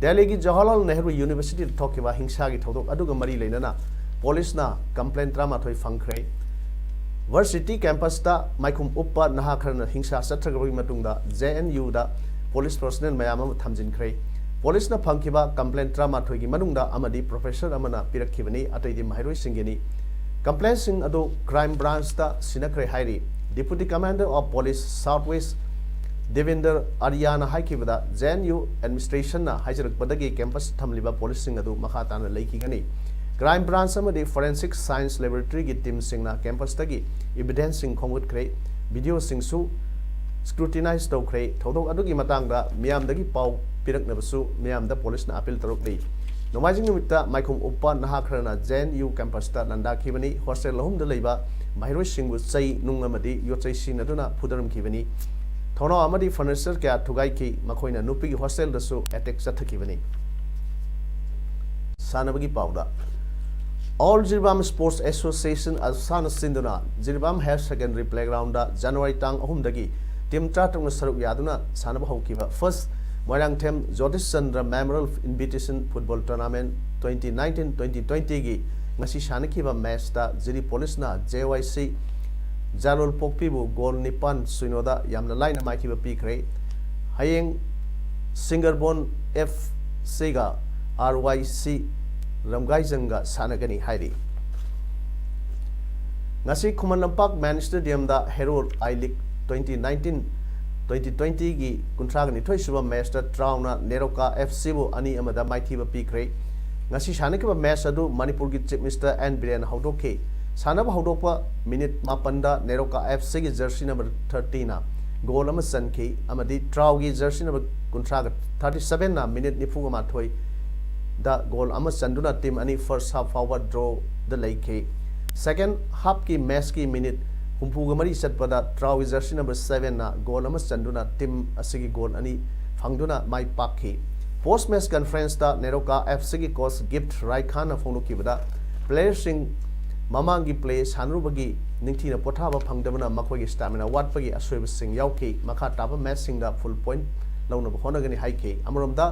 ꯗꯦꯜꯂꯤꯒꯤ ꯖꯋꯥꯍꯔꯂꯥꯜ ꯅꯦꯍꯔꯨ ꯌꯨꯅꯤꯚꯔꯁꯤꯇꯤꯗ ꯊꯣꯛꯈꯤꯕ ꯍꯤꯡꯁꯥꯒꯤ ꯊꯧꯗꯣꯛ ꯑꯗꯨꯒ ꯃꯔꯤ ꯂꯩꯅꯅ ꯄꯨꯂꯤꯁꯅ complaint ꯇꯔꯥꯃꯥꯊꯣꯏ ꯐꯪꯈ꯭ꯔꯦ꯫ Varsity campusꯇ ꯃꯥꯏꯈꯨꯝ ꯎꯞꯄ ꯅꯍꯥ ꯈꯔꯅ ꯍꯤꯡꯁꯥ ꯆꯠꯊꯈ꯭ꯔꯕꯒꯤ ꯃꯇꯨꯡꯗ J N Uꯗ ꯄꯨꯂꯤꯁ personnel ꯃꯌꯥꯝ ꯑꯃ ꯊꯝꯖꯤꯟꯈ꯭ꯔꯦ꯫ ꯄꯨꯂꯤꯁꯅ ꯐꯪꯈꯤꯕ complaint ꯇꯔꯥꯃꯥꯊꯣꯏꯒꯤ ꯃꯅꯨꯡꯗ ꯑꯃꯗꯤ professor ꯑꯃꯅ ꯄꯤꯔꯛꯈꯤꯕꯅꯤ, ꯑꯇꯩꯗꯤ ꯃꯍꯩꯔꯣꯏꯁꯤꯡꯒꯤꯅꯤ꯫ Complaintꯁꯤꯡ ꯑꯗꯨ crime branchꯇ ꯁꯤꯟꯅꯈ꯭ꯔꯦ ꯍꯥꯏꯔꯤ꯫ Deputy Commander of Police South West Devender ꯑꯥꯔꯌꯥꯅ ꯍꯥꯏꯈꯤꯕꯗ, ꯖꯦ ꯑꯦꯟ ꯌꯨ ꯑꯦꯗꯃꯤꯅꯤꯁꯇ꯭ꯔꯦꯁꯟꯅ ꯍꯥꯏꯖꯔꯛꯄꯗꯒꯤ ꯀꯦꯝꯄꯁꯇ ꯊꯝꯂꯤꯕ ꯄꯣꯂꯤꯁꯁꯤꯡ ꯑꯗꯨ ꯃꯈꯥ ꯇꯥꯅ ꯂꯩꯈꯤꯒꯅꯤ꯫ Crime Branch ꯑꯃꯗꯤ Forensic Science Laboratoryꯒꯤ ꯇꯤꯝꯁꯤꯡꯅ ꯀꯦꯝꯄꯁꯇꯒꯤ ꯏꯚꯤꯗꯦꯟꯁꯁꯤꯡ ꯈꯣꯝꯒꯠꯈ꯭ꯔꯦ, ꯚꯤꯗꯤꯑꯣꯁꯤꯡꯁꯨ ꯁ꯭ꯀ꯭ꯔꯨꯇꯤꯅꯥꯏꯖ ꯇꯧꯈ꯭ꯔꯦ꯫ ꯊꯧꯗꯣꯛ ꯑꯗꯨꯒꯤ ꯃꯇꯥꯡꯗ ꯃꯤꯌꯥꯝꯗꯒꯤ ꯄꯥꯎ ꯄꯤꯔꯛꯅꯕꯁꯨ ꯃꯤꯌꯥꯝꯗ ꯄꯣꯂꯤꯁꯅ ꯑꯄꯤꯜ ꯇꯧꯔꯛꯂꯤ꯫ ꯅꯣꯡꯃꯥꯏꯖꯤꯡ ꯅꯨꯃꯤꯠꯇ ꯃꯥꯏꯈꯨꯝ ꯎꯞꯄ ꯅꯍꯥ ꯈꯔꯅ ꯖꯦ ꯑꯦꯟ ꯌꯨ ꯀꯦꯝꯄꯁꯇ ꯂꯥꯟꯗꯥꯈꯤꯕꯅꯤ꯫ ꯍꯣꯁꯇꯦꯜ ꯑꯍꯨꯝꯗ ꯂꯩꯕ ꯃꯍꯩꯔꯣꯏꯁꯤꯡꯕꯨ ꯆꯩ, ꯅꯨꯡ ꯑꯃꯗꯤ ꯌꯣꯠꯆꯩ ꯁꯤꯖꯤꯟꯅꯗꯨꯅ ꯐꯨꯗꯔꯝꯈꯤꯕꯅꯤ꯫ ꯊꯣꯡꯅꯥꯎ ꯑꯃꯗꯤ ꯐꯔꯅꯤꯆꯔ ꯀꯌꯥ ꯊꯨꯒꯥꯏꯈꯤ꯫ ꯃꯈꯣꯏꯅ ꯅꯨꯄꯤꯒꯤ ꯍꯣꯁꯇꯦꯜꯗꯁꯨ ꯑꯦꯇꯦꯛ ꯆꯠꯊꯈꯤꯕꯅꯤ꯫ ꯁꯥꯟꯅꯕꯒꯤ ꯄꯥꯎꯗ, All Jiribam Sports Association, ꯑꯜꯁꯥꯅ ꯁꯤꯟꯗꯨꯅ ꯖꯤꯔꯤꯕꯥꯝ ꯍꯥꯌꯔ ꯁꯦꯀꯦꯟꯗꯔꯤ ꯄ꯭ꯂꯦꯒ꯭ꯔꯥꯎꯟꯗ ꯖꯅꯋꯥꯔꯤ ꯇꯥꯡ ꯑꯍꯨꯝꯗꯒꯤ ꯇꯤꯝ ꯇꯔꯥꯇꯔꯨꯛꯅ ꯁꯔꯨꯛ ꯌꯥꯗꯨꯅ ꯁꯥꯟꯅꯕ ꯍꯧꯈꯤꯕ first Moirangthem Jotish Chandra memorial invitation football tournament twenty nineteen twenty twentyꯒꯤ ꯉꯁꯤ ꯁꯥꯟꯅꯈꯤꯕ ꯃꯦꯆꯇ ꯖꯤꯔꯤ ꯄꯣꯂꯤꯁꯅ ꯖꯦ ꯋꯥꯏ ꯁꯤ ꯖꯥꯔꯣꯜ ꯄꯣꯛꯄꯤꯕꯨ ꯒꯣꯜ ꯅꯤꯄꯥꯟ ꯁꯨꯏꯅꯣꯗ ꯌꯥꯝꯅ ꯂꯥꯏꯅ ꯃꯥꯏꯊꯤꯕ ꯄꯤꯈ꯭ꯔꯦ꯫ ꯍꯌꯦꯡ ꯁꯤꯡꯒꯔꯕꯣꯟ ꯑꯦꯐ ꯁꯤꯒ ꯑꯥꯔ ꯋꯥꯏ ꯁꯤ ꯔꯝꯒꯥꯏꯖꯪꯒ ꯁꯥꯟꯅꯒꯅꯤ ꯍꯥꯏꯔꯤ꯫ ꯉꯁꯤ ꯈꯨꯃꯟ ꯂꯝꯄꯥꯛ ꯃꯦꯟ ꯁ꯭ꯇꯦꯗꯤꯌꯝꯗ ꯍꯦꯔꯣ ꯑꯥꯏ ꯂꯤꯒ twenty nineteen twenty twentyꯒꯤ ꯀꯨꯟꯊ꯭ꯔꯥꯒ ꯅꯤꯊꯣꯏ ꯁꯨꯕ ꯃꯦꯆꯇ ꯇ꯭ꯔꯥꯎꯅ ꯅꯦꯔꯣꯀꯥ ꯑꯦꯐ ꯁꯤꯕꯨ ꯑꯅꯤ ꯑꯃꯗ ꯃꯥꯏꯊꯤꯕ ꯄꯤꯈ꯭ꯔꯦ꯫ ꯉꯁꯤ ꯁꯥꯟꯅꯈꯤꯕ ꯃꯦꯆ ꯑꯗꯨ ꯃꯅꯤꯄꯨꯔꯒꯤ ꯆꯤꯐ ꯃꯤꯅꯤꯁꯇꯔ ꯑꯦꯟ ꯕꯤꯔꯦꯟ ꯍꯧꯗꯣꯛꯈꯤ꯫ ꯁꯥꯟꯅꯕ ꯍꯧꯗꯣꯛꯄ ꯃꯤꯅꯤꯠ ꯃꯥꯄꯟꯗ ꯅꯦꯔꯣꯀꯥ ꯑꯦꯐ ꯁꯤꯒꯤ ꯖꯔꯁꯤ ꯅꯝꯕꯔ thirtyꯅ ꯒꯣꯜ ꯑꯃ ꯆꯟꯈꯤ ꯑꯃꯗꯤ ꯇ꯭ꯔꯥꯎꯒꯤ ꯖꯔꯁꯤ ꯅꯝꯕꯔ ꯀꯨꯟꯊ꯭ꯔꯥꯒ thirty sevenꯅ ꯃꯤꯅꯤꯠ ꯅꯤꯐꯨꯒ ꯃꯥꯊꯣꯏꯗ ꯒꯣꯜ ꯑꯃ ꯆꯟꯗꯨꯅ ꯇꯤꯝ ꯑꯅꯤ ꯐꯥꯔꯁ ꯍꯥꯐ ꯐꯥꯎꯕ ꯗ꯭ꯔꯣꯗ ꯂꯩꯈꯤ꯫ ꯁꯦꯀꯦꯟ ꯍꯥꯐꯀꯤ ꯃꯦꯆꯀꯤ ꯃꯤꯅꯤꯠ ꯍꯨꯝꯐꯨꯒ ꯃꯔꯤ ꯆꯠꯄꯗ ꯇ꯭ꯔꯥꯎꯒꯤ ꯖꯔꯁꯤ ꯅꯝꯕꯔ sevenꯅ ꯒꯣꯜ ꯑꯃ ꯆꯟꯗꯨꯅ ꯇꯤꯝ ꯑꯁꯤꯒꯤ ꯒꯣꯜ ꯑꯅꯤ ꯐꯪꯗꯨꯅ ꯃꯥꯏ ꯄꯥꯛꯈꯤ꯫ ꯄꯣꯁ ꯃꯦꯆ ꯀꯟꯐꯔꯦꯟꯁꯇ ꯅꯦꯔꯣꯀꯥ ꯑꯦꯐ ꯁꯤꯒꯤ ꯀꯣꯆ ꯒꯤꯐ ꯔꯥꯏꯈꯥꯟꯅ ꯐꯣꯡꯗꯣꯛꯈꯤꯕꯗ, ꯄ꯭ꯂꯦꯌꯔꯁꯤꯡ ꯃꯃꯥꯡꯒꯤ ꯄ꯭ꯂꯦ ꯁꯥꯟꯅꯔꯨꯕꯒꯤ ꯅꯤꯡꯊꯤꯅ ꯄꯣꯊꯥꯕ ꯐꯪꯗꯕꯅ ꯃꯈꯣꯏꯒꯤ ꯁ꯭ꯇꯥꯃꯤꯅꯥ ꯋꯥꯠꯄꯒꯤ ꯑꯁꯣꯏꯕꯁꯤꯡ ꯌꯥꯎꯈꯤ꯫ ꯃꯈꯥ ꯇꯥꯕ ꯃꯦꯆꯁꯤꯡꯗ ꯐꯨꯜ ꯄꯣꯏꯟꯠ ꯂꯧꯅꯕ ꯍꯣꯠꯅꯒꯅꯤ ꯍꯥꯏꯈꯤ꯫ ꯑꯃꯔꯣꯝꯗ,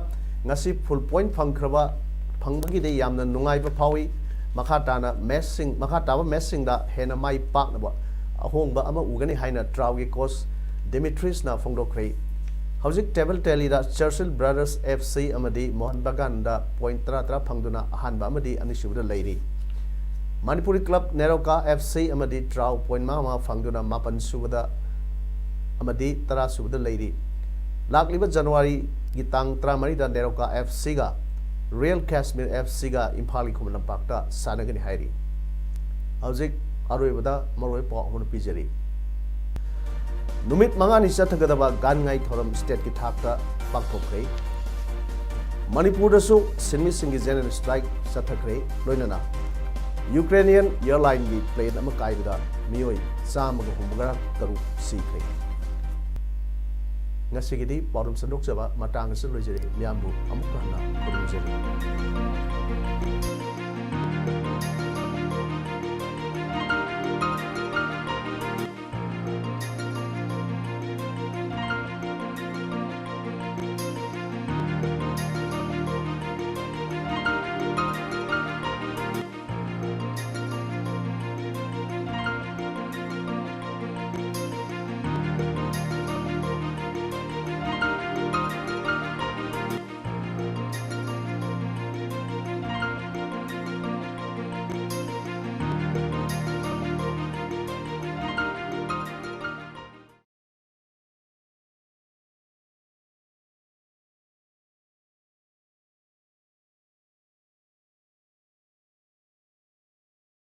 ꯉꯁꯤ ꯐꯨꯜ ꯄꯣꯏꯟꯠ ꯐꯪꯈ꯭ꯔꯕ, ꯐꯪꯕꯒꯤꯗꯤ ꯌꯥꯝꯅ ꯅꯨꯡꯉꯥꯏꯕ ꯐꯥꯎꯏ꯫ ꯃꯈꯥ ꯇꯥꯅ ꯃꯦꯆꯁꯤꯡ, ꯃꯈꯥ ꯇꯥꯕ ꯃꯦꯆꯁꯤꯡꯗ ꯍꯦꯟꯅ ꯃꯥꯏ ꯄꯥꯛꯅꯕ ꯑꯍꯣꯡꯕ ꯑꯃ ꯎꯒꯅꯤ ꯍꯥꯏꯅ ꯇ꯭ꯔꯥꯎꯒꯤ ꯀꯣꯆ ꯗꯤꯃꯤꯇ꯭ꯔꯤꯁꯅ ꯐꯣꯡꯗꯣꯛꯈ꯭ꯔꯦ꯫ ꯍꯧꯖꯤꯛ table ꯇꯦꯂꯤꯗ Churchill brothers F C ꯑꯃꯗꯤ ꯃꯣꯍꯟ ꯕꯒꯥꯟꯗ ꯄꯣꯏꯟꯠ ꯇꯔꯥ ꯇꯔꯥ ꯐꯪꯗꯨꯅ ꯑꯍꯥꯟꯕ ꯑꯃꯗꯤ ꯑꯅꯤꯁꯨꯕꯗ ꯂꯩꯔꯤ꯫ Manipuri club NEROCA F C ꯑꯃꯗꯤ ꯇ꯭ꯔꯥꯎ ꯄꯣꯏꯟꯠ ꯃꯉꯥ ꯃꯉꯥ ꯐꯪꯗꯨꯅ ꯃꯥꯄꯟ ꯁꯨꯕꯗ ꯑꯃꯗꯤ ꯇꯔꯥ ꯁꯨꯕꯗ ꯂꯩꯔꯤ꯫ ꯂꯥꯛꯂꯤꯕ ꯖꯅꯋꯥꯔꯤꯒꯤ ꯇꯥꯡ ꯇꯔꯥꯃꯔꯤꯗ ꯅꯦꯔꯣꯀꯥ ꯑꯦꯐ ꯁꯤꯒ ꯔꯣꯌꯦꯜ ꯀꯥꯁꯃꯤꯔ ꯑꯦꯐ ꯁꯤꯒ ꯏꯝꯐꯥꯜꯒꯤ ꯈꯨꯃꯟ ꯂꯝꯄꯥꯛꯇ ꯁꯥꯟꯅꯒꯅꯤ ꯍꯥꯏꯔꯤ꯫ ꯍꯧꯖꯤꯛ ꯑꯔꯣꯏꯕꯗ ꯃꯔꯨꯑꯣꯏꯕ ꯄꯥꯎ ꯑꯃ ꯄꯤꯖꯔꯤ꯫ ꯅꯨꯃꯤꯠ ꯃꯉꯥꯅꯤ ꯆꯠꯊꯒꯗꯕ ꯒꯥꯟ ꯉꯥꯏ ꯊꯧꯔꯝ ꯁ꯭ꯇꯦꯠꯀꯤ ꯊꯥꯛꯇ ꯄꯥꯡꯊꯣꯛꯈ꯭ꯔꯦ꯫ ꯃꯅꯤꯄꯨꯔꯗꯁꯨ ꯁꯤꯟꯃꯤꯁꯤꯡꯒꯤ ꯖꯦꯅꯔꯦꯜ ꯁ꯭ꯇ꯭ꯔꯥꯏꯛ ꯆꯠꯊꯈ꯭ꯔꯦ꯫ ꯂꯣꯏꯅꯅ ꯌꯨꯀ꯭ꯔꯦꯅꯤꯌꯟ ꯑꯦꯌꯔꯂꯥꯏꯟꯒꯤ ꯄ꯭ꯂꯦꯟ ꯑꯃ ꯀꯥꯏꯕꯗ ꯃꯤꯑꯣꯏ ꯆꯥꯝꯃꯒ ꯍꯨꯝꯐꯨꯇꯔꯨꯛ ꯁꯤꯈ꯭ꯔꯦ꯫ ꯉꯁꯤꯒꯤꯗꯤ ꯄꯥꯎꯗꯝ ꯁꯟꯗꯣꯛꯆꯕ ꯃꯇꯥꯡ ꯑꯁꯤꯗ ꯂꯣꯏꯖꯔꯦ꯫ ꯃꯤꯌꯥꯝꯕꯨ ꯑꯃꯨꯛꯀ ꯍꯟꯅ ꯈꯨꯔꯨꯝꯖꯔꯤ꯫